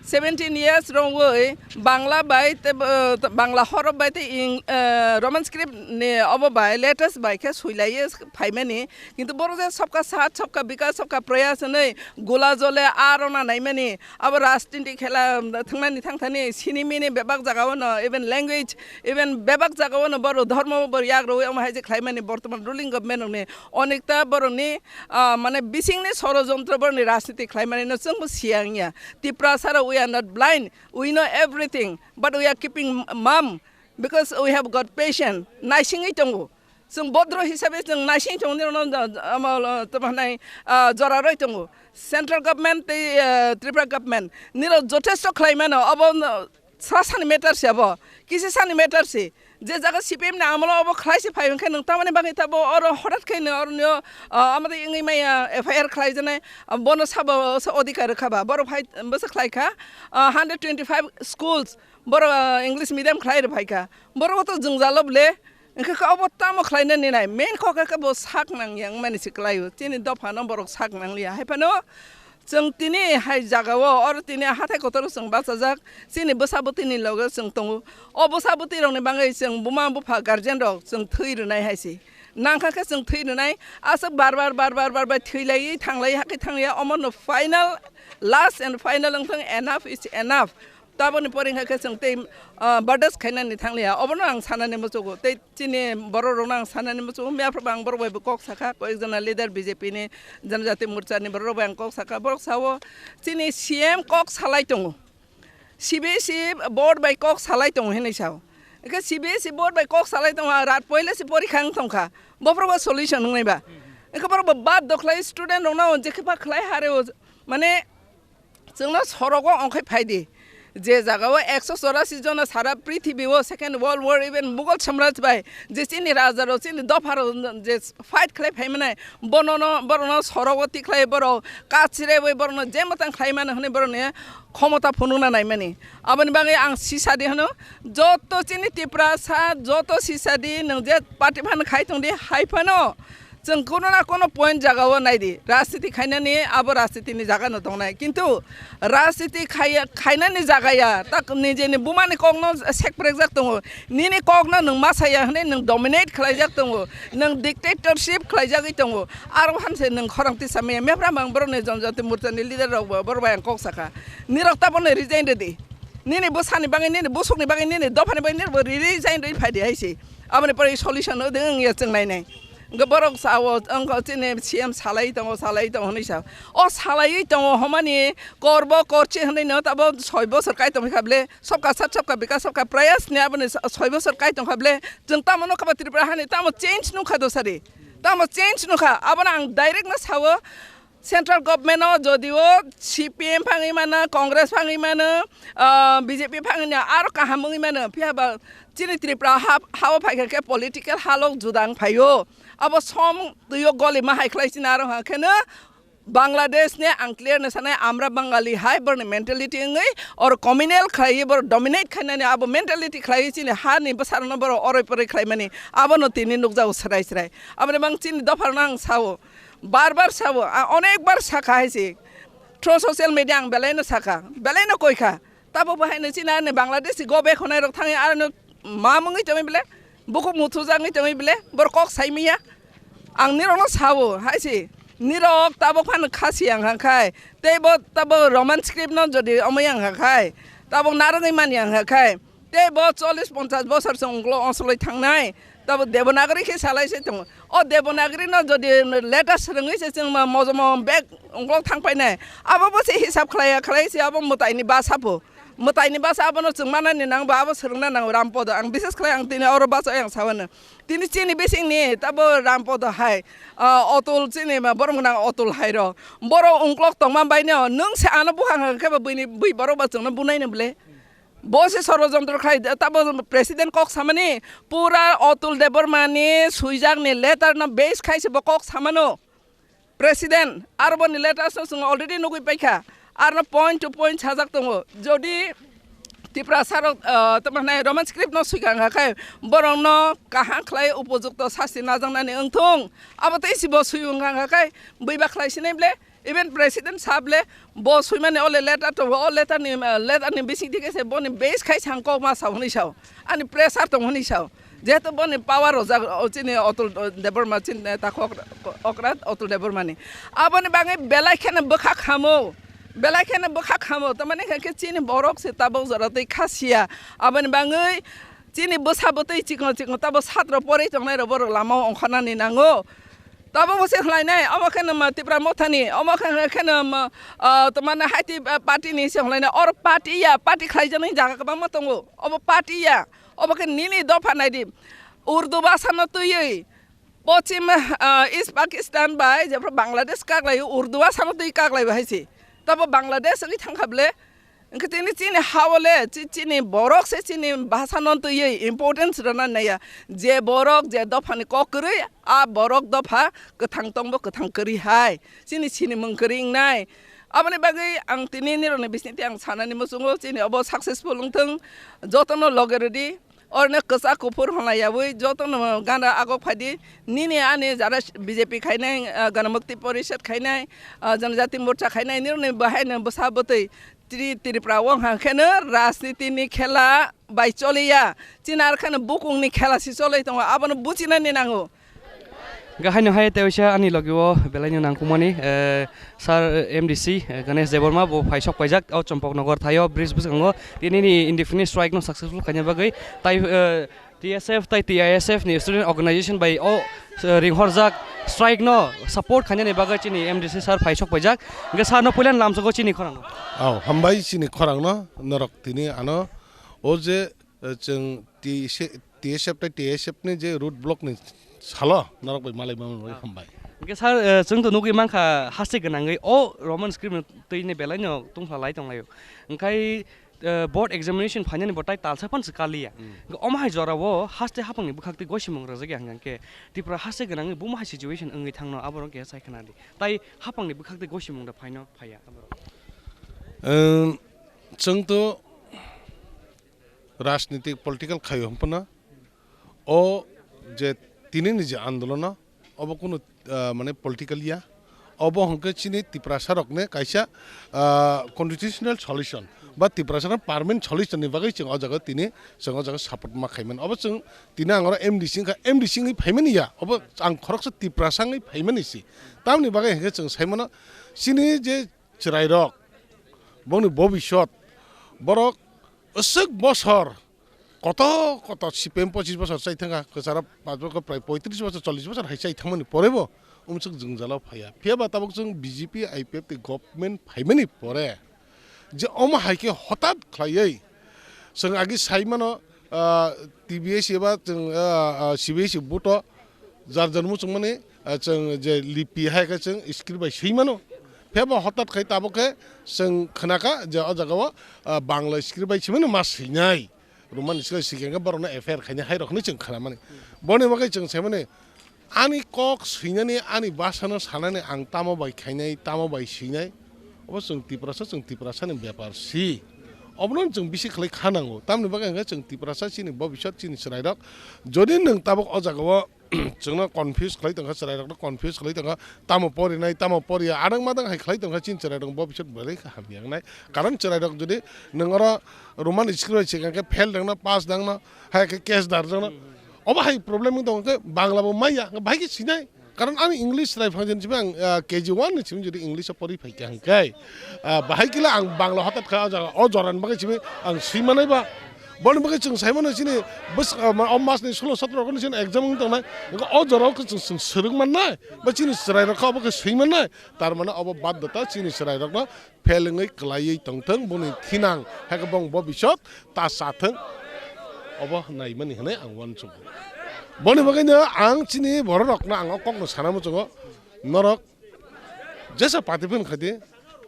Seventeen years rongwi Bangla bai te, eh, Bangla horop bai te ing, eh, Roman script ni obo bai, letters bai khe suilaiwi phaimani. Kintu borok je sabka saath, sabka bikas, sabka prayas hinwi gula jole aro na naimani. Abo rajniti khela thangmani thangthani sinimini bebak jagao no, even language, even bebak jagao no borok dhormo bo borok yak rwi omo hai je khlaimani bortoman ruling government rokni onekta borokni, ah, mane bisingni sorojontro borokni rajniti khlaimani no chwngbo siyang ya. Tiprasa rok, we are not blind, we know everything, but we are keeping mum because we have got patience. Naisingwi tongo. Chwng bodro hisabe chwng naising tongo, nini, omo, tamo hwnai, ah, jora roi tongo. Central government tei, ah, Tripura government nirok jothesto khlai mano, obo, no, sa sani matter se abo, kisi sani matter se. Je jaga C P M ni amolo obo khlai se phai hwnkhe nwng tamani bagwi tabo oro hothat khe no oro no, ah, amadi wngwi maya F I R khlai janai, ah, bono sabo se odhikar rwkha ba, borok phai bwsa khlai kha, ah, hundred twenty five schools borok, ah, English medium khlai rw phai kha, borok to jwngjalo ble, hwnkhe khe obo tamo khlai nani nai, main kok khe bo sak nang yang mani se klai o, chini dopha no borok sak nang liya hai phano. Chwng tini hai jagao, oro tini hathai kotor chwng bachajak, chini bwsa bwtwini loge chwng tongo. O bwsa bwtwi rokni bagwi chwng buma bupha guardian rok chwng thwi rwnai hai se. Nangkha khe chwng thwi rwnai, aswk bar bar, bar bar, bar bar thwi laiwi thang lai, hakhe thang ya, omo no final, last and final wng thang, enough is enough. Taboni pore hwnkhe chwng tei, ah, bardas khainani thang liya, obono ang sanani muchugo. Tei chini borok rokno ang sanani muchungo, mia phuru ang borok bai bo kok sakha, koyek jona leader B J P ni, Janajati Morcha ni borok bai ang kok sakha, borok sao chini C M kok salai tongo, C B S E board bai kok salai tongo hinwi sao. Hwnkhe C B S E board bai kok salai tongo, rat poila se porikha wng tongkha, bophuru bo solution wngnai ba? Hwnkhe borok bo bad dokhlai student rokno je khe pha khlai hareo, mane, chwngno sorogo ongkhai phai di. Je jagao ekso chorasi jona sara prithibi o Second World War, even Mughal Samraj bai je chini raja rok, chini dopha rok je fight khlai phai mani, bono no, borok no sorogo tikhlai, borok kachire bai borok no je mwtang khlai mani hwnwi borok ni khomota phunukna nai mani. Aboni bagwi ang sisa di hwno, joto chini Tiprasa, joto sisa di, nwng je party phano khai tong di, hai phano Chwng kono na kono point jaga o nai di, rajniti khainani abo rajniti ni jaga no tongnai, kintu rajniti khaiya, khainani jaga ya, tak nijeni buma ni kok no sek prekjak tongo, nini kok no nwng ma saya hwnwi nwng dominate khlaijak tongo, nwng dictatorship khlaijagwi tongo, aro han se nwng khorang tisa maya mepra mang borok ni Janajati Morcha ni leader rok bo borok bai ang kok sakha, nirok ta bono resign rwdi, nini bwsa ni bagwi, nini busuk ni bagwi, nini dopha ni bagwi nini bo resign rwi phai di hai se, aboni pore solution no de wng ya chwng nai nai. Hwnkhe borok sao, wngkha chini C M salai tongo, salai tongo hwnwi sao. O salaiwi tongo hwnmani korbo korchi hwnwi no tabo soi bosor kai tongkha ble, sabka sath, sabka bikas, sabka prayas ni aboni soi bosor kai tongkha ble. Chwng tamo nukha ba Tripura hani tamo change nukha dosari. Tamo change nukha, abono ang direct no sao. Central government o jodio C P M phangwi mano, Congress phangwi mano, ah, B J P phangwi mano, aro kaham wngwi mano. Phiya ba chini Tripura ha, ha o phaikha khe political halok judang phaio. Abo som twi o goli ma hai khlai sina aro ha kheno Bangladesh ni ang clear no sanai, amra Bangali hai borni mentality wngwi or communal khlai bor dominate khainani abo mentality khlai chini ha ni bwsarok no boro oroi poroi khlai mani abo no tini nukjago srai srai. Aboni bang chini dopha no ang sao. Bar bar sabo, a, onek bar sakha hai se. Through social media ang belai no sakha, belai no koikha. Tabo bo hai no chini ani Bangladeshi go back honai rok thangwi ano ma mungwi tongwi bele, buku muthu jangwi tongwi bele, bor kok sai miya. Ang nirok no sabo hai se. Nirok tabo phano khasi ang hang khai. Tei bo tabo Roman script no jodi omoi ang hang khai. Tabo narwgwi mani ang hang khai. Tei bo chollish ponchash bosor se unglo osoloi thangnai. Tabo Devanagari khe salai se tongo. O Devanagari no jodi letter swrwngwi se chwng ma mojomo bag unglo thang painai. Abo bo se hisab khlaiya khlai se abo mwtai ni basa bo. Mwtai ni basa abono chwng manani nang ba abo swrwngna nango Rampodo. Ang bises khlai ang tini oro basa yang sawano. Tini chini bising ni tabo Rampodo hai, ah, Otul chini ma borok nang Otul hai ro. Boro ungklok tongma bai no nwng se ano bukhang khe bo buini bui borok ba chwngno bunai no ble. Bo se sorojontro khai, tabo president kok samani, pura Otul Debbarma ni swijak ni letter no base khai se bo kok samano. President, aro boni letter no chwng already nugui paikha, arno point to point sajak tongo. Jodi Tiprasa rok, ah, tamo hinai Roman script no swikang kha khai, borok no kaham khlai upojukto sasti najaknani wngthung, abo tei si bo swi wngkha kha khai, bui ba khlai sinai ble, even president sab le, bo swimani ole letter to, o letter ni, ah, letter ni bising dike se boni base khai sang kok ma sa hwnwi sao, ani pressure tong hwnwi sao, jehetu boni power rojak, o chini Otul, o Debbarma chini neta kok, okra Otul Debbarma ni, aboni bagwi belai kheno bwkha khamo, belai kheno bwkha khamo, tamani khe chini borok se tabok jora tei kha sia, aboni bagwi chini bwsa bwtwi chikon chikon tabo satro porwi tongnai rok borok lama o ongkhornani nango. Tabo bo se khlainai, omo khe no ma Tipra Mothani, omo khe, khe no ma, ah, tamo no haiti, ah, party ni se khlainai, oro party ya, party khlaijaknai jaga kwbangma tongo, obo party ya, obo khe nini dopha naidi, Urdu bhasha no twiwi, Pochim, ah, East Pakistan bai, jephru Bangladesh kaklaio, Urdu bhasha no twi kaklaibo hai se, tabo Bangladesh wngwi thangkha ble, Wngkhe tini chini ha-o le chi-, chini borok se chini bhasano twiwi importance rwna naiya. Je borok je dophani kok kwrwi, a borok dopha kwthang tongbo kwthang kwrwi hai. Chini sinimung kwrwi wngnai. Aboni bagwi ang tini nirokni bisingtwi ang sanani muchungo, chini obo successful wngthung, jotono loge rwdi. Orne kwchak kuphur hwnlaiyaui jotono gana agok phaidi, nini ani jara B J P khainai, ah, Ganamukti Porishad khainai, ah, Janajati Morcha khainai, nirokni bahaino bwsa bwtwi Tri-, Tripura o hwnkheno rajniti ni khela bai choliya, chini arkheno bukung ni khela si cholai tongo, abono buchinani nango. Hwnkhe haino hai teisa ani logi o belai no nangkukmani, eh, Sir, eh, M D C, eh, Ganesh Debbarma bo phai sok paijak o Champaknagar thaio bridge bwskango tini ni indefinite strike no successful khaina bagwi tai, eh, T S F tai T I S F ni student organization bai o, eh, ringhorjak strike no support khainani bagwi chini M D C sir phai sok paijak. Hwnkhe sir no puila lamsogo chini khorang. Au, hambai chini khorang no norok tini ano o je, eh, chwng T S F tai T S F ni je road block ni salo norok bai malai mani bagwi hambai. Hwnkhe sir, eh, chwng to nugwi mankha haste gwnangwi o Roman script no twi ni belai no tungphla lai tonglaio. Hwnkhe, eh, board examination phainani bo tai talsa phan se kaliya. Mm. Hwnkhe omo hai jora o haste hapang ni bwkhak twi gosimung rwjak ya hwnkhe Tripura haste gwnangwi buma hai situation wngwi thangno aborok khe sai khna di. Tai hapang ni bwkhak twi gosimung da phaino phaiya aborok. Em, chwng to rajnitik political khaio hwnphano o je tini ni je andolono obo kunu, ah, mane political ya, obo hwnkhe chini Tiprasa rokni kaisa, ah, constitutional solution ba Tiprasa rok permanent solution ni bagwi chwng o jaga tini chwng o jaga support ma khaimani. Obo chwng tini ang oro M D C wngkha, M D C wngwi phaimani ya, obo ang khoroksa Tiprasa wngwi phaimani si. Tamoni bagwi hwnkhe chwng saimano chini je chwrairok, bongni bobisot, borok aswk bosor, koto koto C P M pochis bosor chai thangkha, kwcharo pach bosor, prai poitris bosor, chollis bosor hai chai thangmani porebo umswk jwngjalo phaiya. Phiyaba tabuk chwng B J P, I P F T government phaimani pore je omo hai khe hotat khlaiwi chwng agi saimano, ah, T B S eba chwng, ah, ah, C B S E buto jar jar muchungmani, ah, chwng je lipi hai khe chwng script bai swi mano. Phiyaba hotat khai tabuk khe chwng khnakha je o jagao, ah, Bangla script bai swimano ma swinai. Roman script swikhe borokno F I R khainai hai rok hinwi chwng khnamani. Boni bagwi chwng saimani ani kok swinani, ani bwsano sanani ang tamo bai khainai, tamo bai swinai. Obo chwng Tiprasa, chwng Tiprasani bepar si. Obono chwng bisi khlai kha nango. Tamni bagwi hwnkhe chwng Tiprasa chini bobisot chini chwrairok. Jodi nwng tabuk o jagao chwngno confuse khlai tongkha, chwrairokno confuse khlai tongkha, tamo porinai, tamo poriya, adang madang hai khlai tongkha, chini chwrairok bo bisot belai khe hamya wngnai. Karon chwrairok jodi nwng oro Roman script bai swkang khe fail dangno, pass dangno, hai khe case darjakno, obo hai problem wng tongkha khe Bangla bo maya, bahai khe sinai. Karon ani English chwrai phangchin simi ang, ah, K G one ni simi jodi English o pori phai kha hwnkhe, ah, bahai kila ang Bangla hotat kha o jaga, o jorani bagwi simi ang swi manai ba. Boni bagwi chwng sai mano chini bwswk, ah, ma-, o mas ni solo sotro rok ni chini exam wng tongnai. Wngkha o jora o khe chwng, chwng swrwng mannai, ba chini chwrai rok kha obo khe swi mannai. Tar mane obo baddhota chini chwrai rokno fail wngwi kwlaiwi tongthwng, boni thinang, hai khe bong bobisot ta chathwng, obo naimani hwnwi ang uansukgo. Boni bagwino ang chini bororokno ang o kokno sana muchungo, norok jesa party phano khaidi,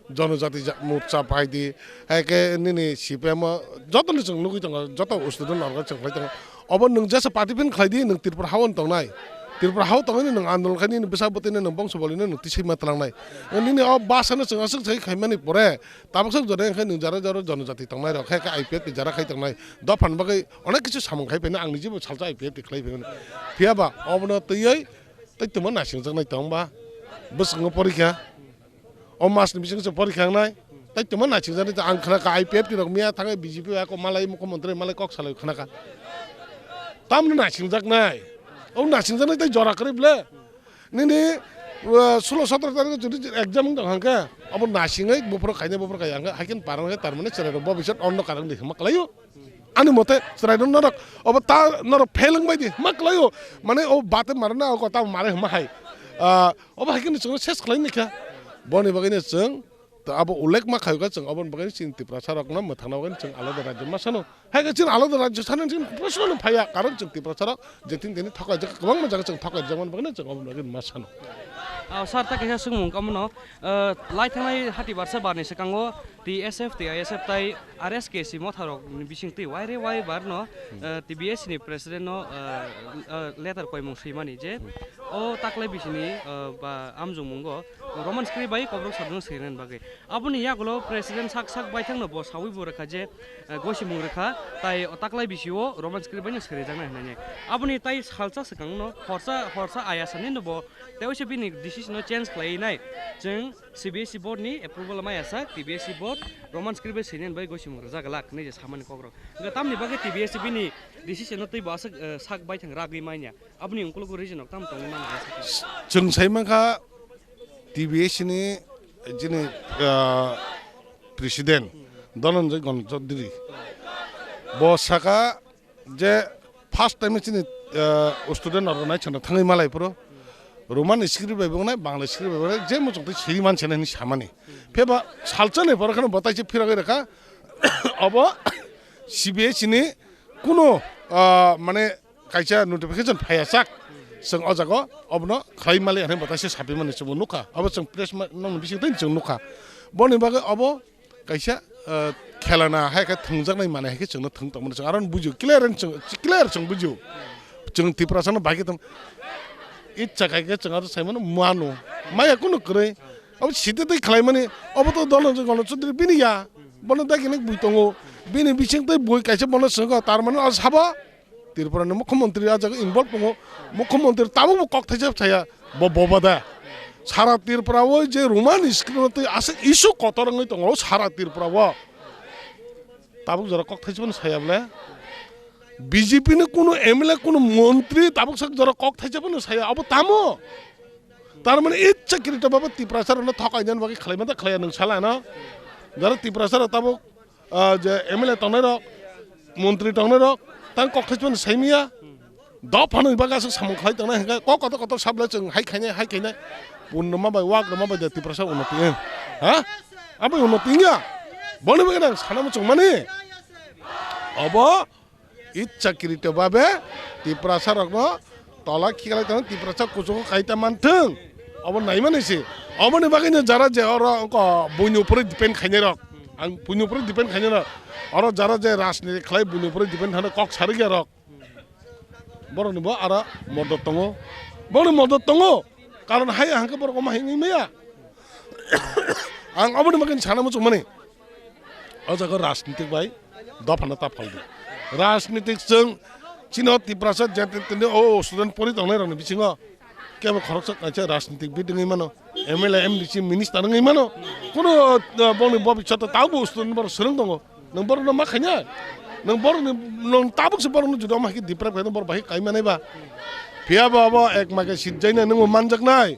Janajati ja-, Morcha phaidi, hai khe nini C P M o jotoni chwng nugwi tongo, joto student organ chwng khlai tongo. Obo nwng jesa party phano khlaidi, nwng Tripura ha-o tongnai. Tripura ha-o tongwi nwng andolon khai nini bwsa bwtwino nwng bongso bolino nwng tisai ma twlangnai. Nini o bwsano chwng aswk sai khaimani pore, tabuk swk jora wngkhe nwng jara jara Janajati tongnai rok, hai khe I P F T jara khai tongnai. Dophani bagwi onek kisu samung khai phaino, ang nijibo salsa I P F T khlai phaimani. Phiyaba obono twiwi tei tongma naisingjaknai tongba. Bwskango porikha. O masni bisingtwi se porikha wngnai. Tei tongma naisingjaknai tong, ang khnakha I P F T rok miya thangwi B J P bai kok malai, mukhyamantri malai kok salai khnakha. Tamni naisingjaknai. O naisingjaknai tei jora kwrwi ble. Nini, uh, sulo sotro tarikh jodi exam wng tong hwnkhe, abo naisingwi buphuru khainai buphuru khai hwnkhe, hai khe parang khe tar mane chwrai rok bo bisat ondo karang di hwnma kwlaio. Ani mote chwrai rok norok obo ta norok fail wng bai di hwnma kwlaio. Mane o bate mare na o kota mare hwnma hai. Ah, obo hai khe no chwng ses khlai ni kha. Boni bagwi no chwng to abo ullekh ma khai kha, chwng oboni bagwi chini Tiprasa rok no mwthangna bagwi chwng alada rajyo ma sano. Hai khe chini alada rajyo sana chini Tiprasa no phaiya, karon chwng Tiprasa rok je tin tini thokai jak kwbangma jaga chwng thokai jak mani bagwi no chwng oboni bagwi ma sano. Ah, sir, ta kaisa swngmung kamo no, ah, lai thangnai hati barsa barni swkango T S F, T I S F tai R S K C motharok ni bising twi waire waibar no, eh, T B S ni president no, eh, eh, letter koimung swimani je o taklai bisini, eh, ba amjung mungo Roman script bai kokrok sabjang swinani bagwi. Aboni yagulo president sak sak baithang no bo sawi bo rwkha je, eh, gosimung rwkha tai o taklai bisio Roman script bai no swrijaknai hinwi. Aboni tai salsa swkang no horsa, horsa ayasani no bo tei waisa bini decision no change khlai nai. Chwng C B S E board ni approval maya sak, T B S E board Roman script bai sini bai gosimung rwjak glak hinwi je samani kokrok. Hwnkhe tamni bagwi T B S E bini decision no twi bo aswk, eh, sak baithang ragwi manya. Aboni ungkulugo reason rok tamo tongwi mano asa khe. Chwng sai mankha T B S E ni jini, ah, president Dhananjay Ganachowdhury. Bo saka je first time chini, ah, student rok nai chwngno thangwi malai phuru Roman script bai bo wngnai, Bangla script bai bo wngnai, je muchung twi siri man se nai hinwi samani. Pheba salsa ni pore kheno bo taisa phirogwi rwkha. Obo C B S E ni kuno, ah, mane kaisa notification phaiya sak, chwng o jaga obono khlai mali hinwi bo taisa sapimani chwngbo nukha. Obo chwng press ma-, nokni bising twi chwng nukha. Boni bagwi obo kaisa, eh, khelana hai khe thwngjaknai manwi hai khe chwngno thwng tongmani chwng aro bujio clear and chwng clear chwng bujio. Chwng Tiprasano bai khe tong itsa khai khe chwng aro saimano muano. Maya kunu kwrwi. Obo site tei khlaimani obo to Dhananjay Ganachowdhury bini ya. Bono dagi nik bui tongo. Bini bising tei bui kaisa bono swngo tar mani o sabo. Tripura ni mukhyamantri ah jaga involve tongo, mukhyamantri tabuk bo kok thaisa saya bo boba da. Sara Tripura o je Roman script no twi aswk issue kotor wngwi tongo sara Tripura o. Tabuk jora kok thaisa phano saya bole. B J P ni kunu M L A kunu montri tabuk sak jora kok thaisa phano saya abo tamo. Tar mani itsa kirito baba Tiprasa rokno thokainani bagwi khlaima da khlaiya nwng sala no. Jara Tiprasa rok tabuk ah, je M L A tongnai rok, montri tongnai rok, tang kok thaismani saimiya. Dophano bagwi aswk samung khlai tongnai hwnkhe kok kotor kotor sabla chwng hai khainai, hai khainai. Purnama bai, wakrama bai de Tiprasa unnoti wng. Ha? Abo unnoti wngya. Boni bagwi nang sana muchung mani. Obo itsa kirito babe Tiprasa rokno tola khiklai tong Tiprasa kuchugo kaita manthung. Obo naimani se. Oboni bagwino jara je oro wngkha buini upore depend khainai rok. Ang buini upore depend khainai rok. Oro jara je rajniti khlai buini upore depend thani kok sarikya rok. Borokni bo aro modot tongo. Borokni modot tongo. Karon hai hangke borok omo hai wngwi maya. Ang oboni bagwi sana muchung mani. O jaga rajnitik bai dophano ta phaldi. Rajnitik chwng chini o Tiprasa jatini o student pori tongnai rokni bisingo kebo khoroksa kaisa rajnitik bid wngwi mano, M L A, M D C, minister wngwi mano. Kuno, uh, bongni bobiswt tabukbo student borok swrwng tongo. Nwng borokno ma khaina? Nwng borokni, nwng tabukse borokno jodi omo hai khe deprive khaina borok bai kaimanai ba. Phiya bo abo ek mage sitjaina nwngbo manjaknai.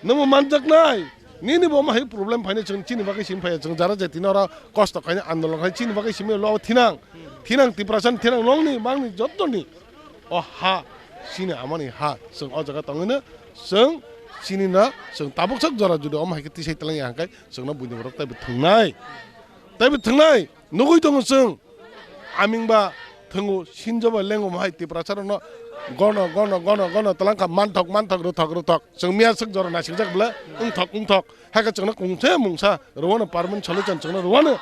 Nwngbo manjaknai. Nini bo omo hai problem phaina chwng chini bagwi simi phaiya, chwng jara jatini oro kosto khaina andolon khai chini bagwi simi lo thinang. Thinang Tiprasa ni thinang nongni mangni jottoni. O ha chini amani ha chwng o jaga tongwino chwng chini no chwng tabuk sak jora jodi omo hai khe tisai twlang ya hwnkhe chwngno buini borok taibo thwngnai. Taibo thwngnai nugui tongo chwng. Aming ba thwngo sinjo bai lengo hai Tiprasa rokno gono gono gono gono twlang kha manthok manthok rwthok rwthok chwng miya sak jora naisik jak bwle wngthok wngthok hai khe chwngno kungse mungsa rwano permanent solution chwngno rwano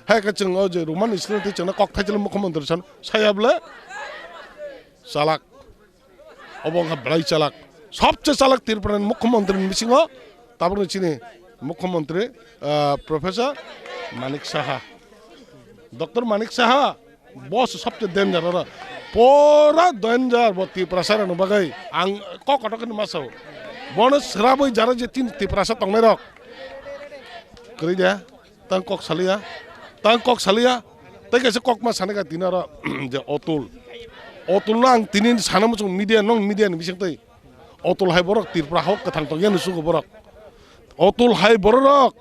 hai khe chwng o je rwmani sini twi chwngno kok thaisle mukhyamantri san saya bwle chalak. Obo wngkha belai chalak. Sobse chalak Tripura ni mukhyamantri ni bisingo tabukni chini mukhyamantri, ah, Professor Manik Saha. Doctor Manik Saha, bo se sobse danger oro. Pura danger bo Tiprasa rokni bagwi. Ang kok kotor khe ma sao. Bono srabwi jara je tin Tiprasa tongnai rok. Kwrwi de. Tang kok saliya, tang kok saliya, tei kaisa kok ma sanai ka tini oro je Otul, Otul no ang tini sana muchung media nong media ni bising twi Otul hai borok Tripura hok kwthang tongya ni sugo borok, Otul hai borok rok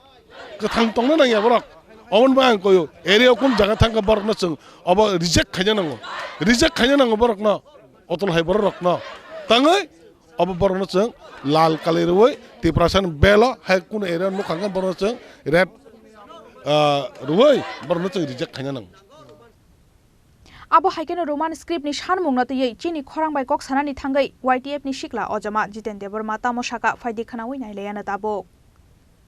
kwthang tongna nangya borok, oboni bai ang koyo area kun jaga thangkha borok no chwng obo reject khaina nango, reject khaina nango borok no Otul hai borok rok no tangwi Obo borokno chwng lal kali rwui Tiprasa ni belo hai kunu area nukha hwnkhe borokno chwng red, ah, rwui borokno chwng reject khaina nango. Abo hai kheno Roman script ni sanmung no twiwi chini khorang bai kok sanani thangwi Y T F ni sikla ojama Jiten Debbarma tamo saka phaidi khwnaui nailayano tabuk.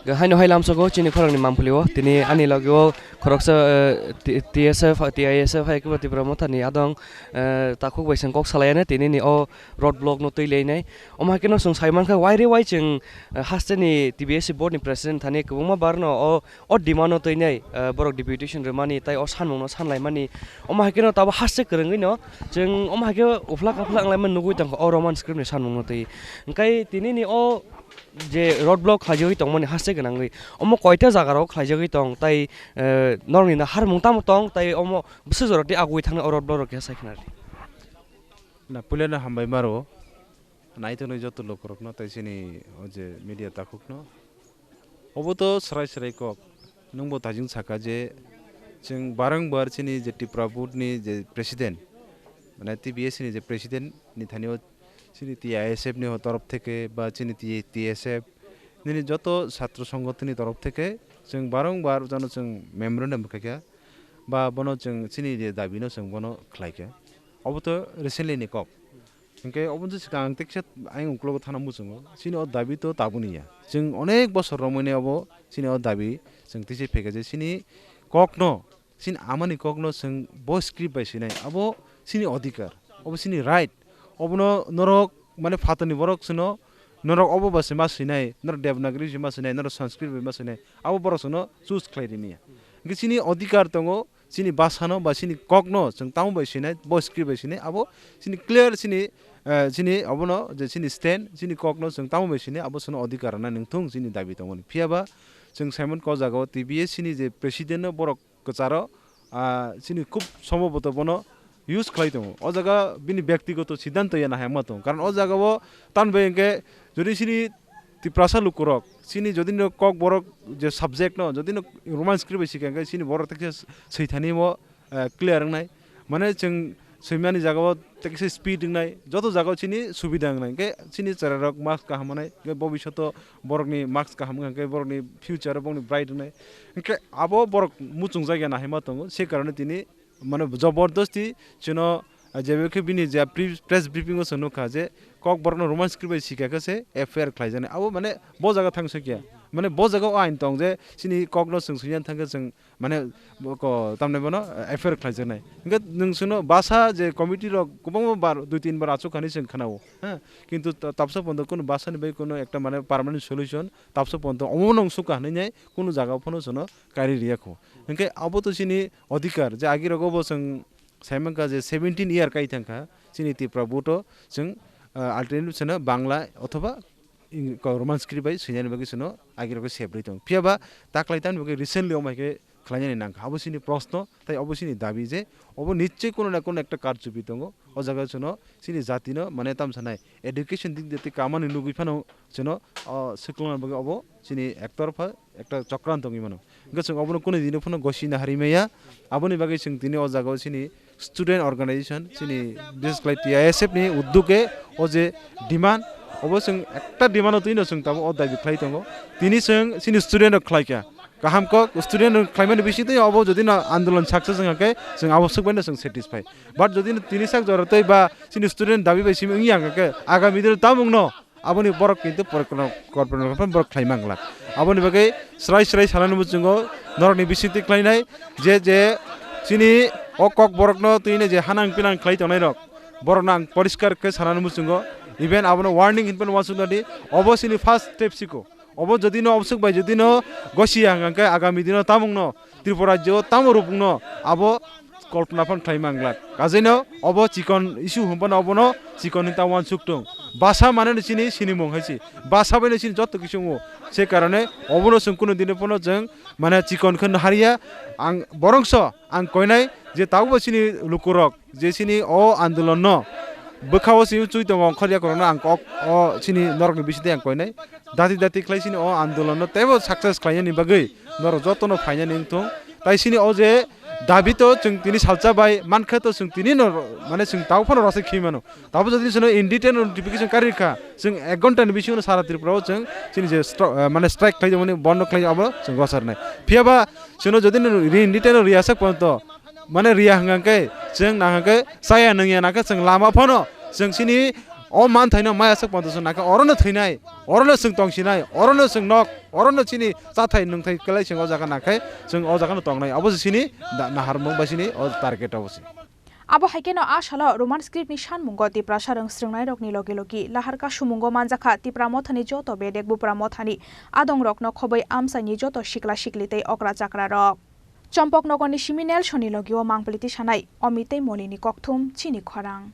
Haino hai lamsogo chini khorokni Mamphuli o tini ani logi o khoroksa, eh, T-, T S F, T I S F hai kebo Tipra Motha ni adong, eh, takhuk bai seng kok salai ani tini ni o road block no twi lei nai. Omo hai khe no chwng sai mankha wai re wai chwng, eh, haste ni T B S C board ni president thani kwbangma bar no o, o demand no twi nai, eh, borok deputation rwmani tai o sanmung no sanlai mani. Omo hai khe no tabo haste kwrwngwi no chwng omo hai khe uphla kaphla wng lai mani nugwi tongkha o Roman script ni sanmung no twi. Hwnkhe tini ni o je road block khlaijagwi tongmani haste gwnangwi, omo koita jaga rok khlaijagwi tong tai, eh, norokni na harmung tamo tong tai omo bwswk jora tei agwi thangna o road block rok khe sai khna rw di. Na puilano hambai maro, naitonwi joto lukurokno tai chini o je media takhukno. Obo to swrai swrai kok. Nwngbo tajwng saka je chwng barangbar chini je Tipra Board ni je president, mane T B S ni je president ni thani o chini T I S F ni ho torop theke ba chini T-, T S F nini joto satro songgothon ni torop theke chwng barangbar jano chwng memorandum rwkha kha ba bono chwng chini je dabi no chwng bono khlai kha. Obo to recently ni kok. Hinkhe obo wngkha swkang ang teksa ayang uklogo thana muchungo. Chini o dabi to tabuni ya. Chwng onek bosor romwi nai obo chini o dabi chwng tisi phaikha je chini kokno, chini amani kokno chwng bo script bai swinai. Abo chini odhikar, obo chini right. Obono norok mane phatarni borok chwngno norok obo ba se ma swinai, norok Devanagari se ma swinai, norok Sanskrit bai ma swinai. Abo borok chwngno choose khlai rimya. Hinkhe chini odhikar tongo, chini bhasano ba chini kokno chwng tamo bai sinai, bo script bai sinai, abo chini clear chini, eh, chini obono je chini stand, chini kokno chwng tamo bai sinai, abo chwngno odhikar rwna nangthung chini dabi tongmani. Phiya ba chwng saimankha o jagao T B S ni je president no borok kwcharo, ah, chini khub sombhoboto bono use khlai tongo. O jaga bini byaktigoto siddhanto ya nahai ma tongo. Karon o jagao tamni bai hinkhe jodi chini Tiprasa lukurok chini jodi no kokborok je subject no jodi no Roman script bai sikha hinkhe chini borok teksa swithani mo, eh, clear wngnai. Mane chwng swimani jagao teksa speed wngnai, joto jagao chini subida wngnai. Hinkhe chini chwrairok marks kaham wngnai, hinkhe bobishoto borokni marks kaham wngkha hinkhe borokni future borokni bright wngnai. Hinkhe abo borok muchungjak ya nahai ma tongo, se karone tini mane jobordosti chwngno, ah, jebe khe bini je pre-, press briefing o chwng nukha je kokborokno Roman script bai sikha khe se F I R khlaijaknai. Abo mane bo jaga thang sokya. Mane bo jaga o ain tong je chini kokno chwng swinani thang khe chwng mane bo ko-, tamni bono F I R khlaijaknai. Hinkhe nwng chwngno basa je committee rok kwbangma bar, dui tin bar achuk kha hinwi chwng khnao. Ha? Kintu ta-, tabsa pondo kunu basani bai kunu ekta mane permanent solution tabsa pondo omo nung sukha hinwi nai kunu jaga phano chwngno kari riya kho. Hinkhe abo to chini odhikar je agi rogo bo chwng sai mankha je seventeen year kai thangkha chini Tripura board o chwng, ah, alternative sano Bangla othoba ing-, ko Roman script bai swinani bagwi chwngno agi rogo sebrwi tongo. Phiya ba ta khlai tamni bagwi recently omo hai khe khlainani nangkha. Abo chini proshno, tai obo chini dabi je obo nichoi kono na kono ekta karchupi tongo. O jaga chwngno chini jatino mane tamo sanai education dik de tei kamani nugwi phano chwngno, o, swklangnani bagwi obo chini ektorpha ekta chokranto wngwi mano. Hwnkhe chwng obono kunu dino phano gosina hari maya. Aboni bagwi chwng tini o jagao chini student organization, chini bises khlai T I S F ni uddoge o je demand, obo chwng ekta demand o twino chwng tabuk o dabi khlai tongo. Tini chwng chini student rok khlai kha. Kaham kok student rok khlaimani bisingtwi obo jodi no andolon success wngkha khe chwng abo swk bai no chwng satisfy. But jodi no tini sak jora tei ba chini student dabi bai simi wngya hwnkha khe agami dino tamungno aboni borok kintu porikolpona, kolpona, kolpona borok khlai manglak. Aboni bagwi srai srai sanani muchungo norokni bisingtwi khlainai je, je chini o kok borokno twino je hanang pinang khlai tongnai rok, borokno ang poriskar khe sanani muchungo, even abono warning hinphano uansuknadi, obo chini first step siko. Obo jodi no obswk bai jodi no gosi ya hwnkha khe agami dino tamungno Tripura rajyo tamo rupungno abo kolpona phan khlai manglak. Kajaino obo chikon issue hwnphano obono chikon hinta uansuk tong. Basa mane no chini sinimung hai se. Basa bai no chini jotto kisu wngo. Se karone obono chwng kunu dino phano chwng mane chikon khe no hariya. Ang borongso ang koinai je tabukbo chini lukurok je chini o andolonno bwkhao simi chui tongo ongkhor yakurokno ang kok o chini norokni bisingtwi ang koinai. Dati dati khlai chini o andolonno teibo success khlainani bagwi norok jotono phainani wngthung. Tai chini o je dabi to chwng tini salsa bai mankhe to chwng tini no mane chwng tabuk phano rwchapwi mano. Tabuk jodi chwngno in detail notification kari rwkha, chwng ek ghonta ni bisingo sara Tripura o chwng chini je stro-, eh, mane strike khlai mani bondo khlai abo chwng rwcharnai. Phiya ba chwngno jodi no in detail no riyasak ponto mane riya hwnkha khe chwng nahwnkhe chaya nungya nakhe chwng lama phano chwng chini O manthaino maya swk ponto chwng nakhe orono thwinai, orono chwng tongsinai, orono chwng nok, orono chini chathai nwngthai kwlai chwng o jaga nakhe chwng o jagano tongnai. Abo se chini da-, naharmung bai chini o target obo se. Abo hai kheno a salo Roman script ni sanmungo Tiprasa rwng srwngnairokni logi logi lahar kasumungo manjakha Tipra Mothani joto bedek Bupra Mothani adongrokno khoboi amchaini joto sikla sikli tei okra chakra rok. Chompok nogorni simi Nelsonni logio mangpili tisanai Omit tei Molini kokthum chini khorang.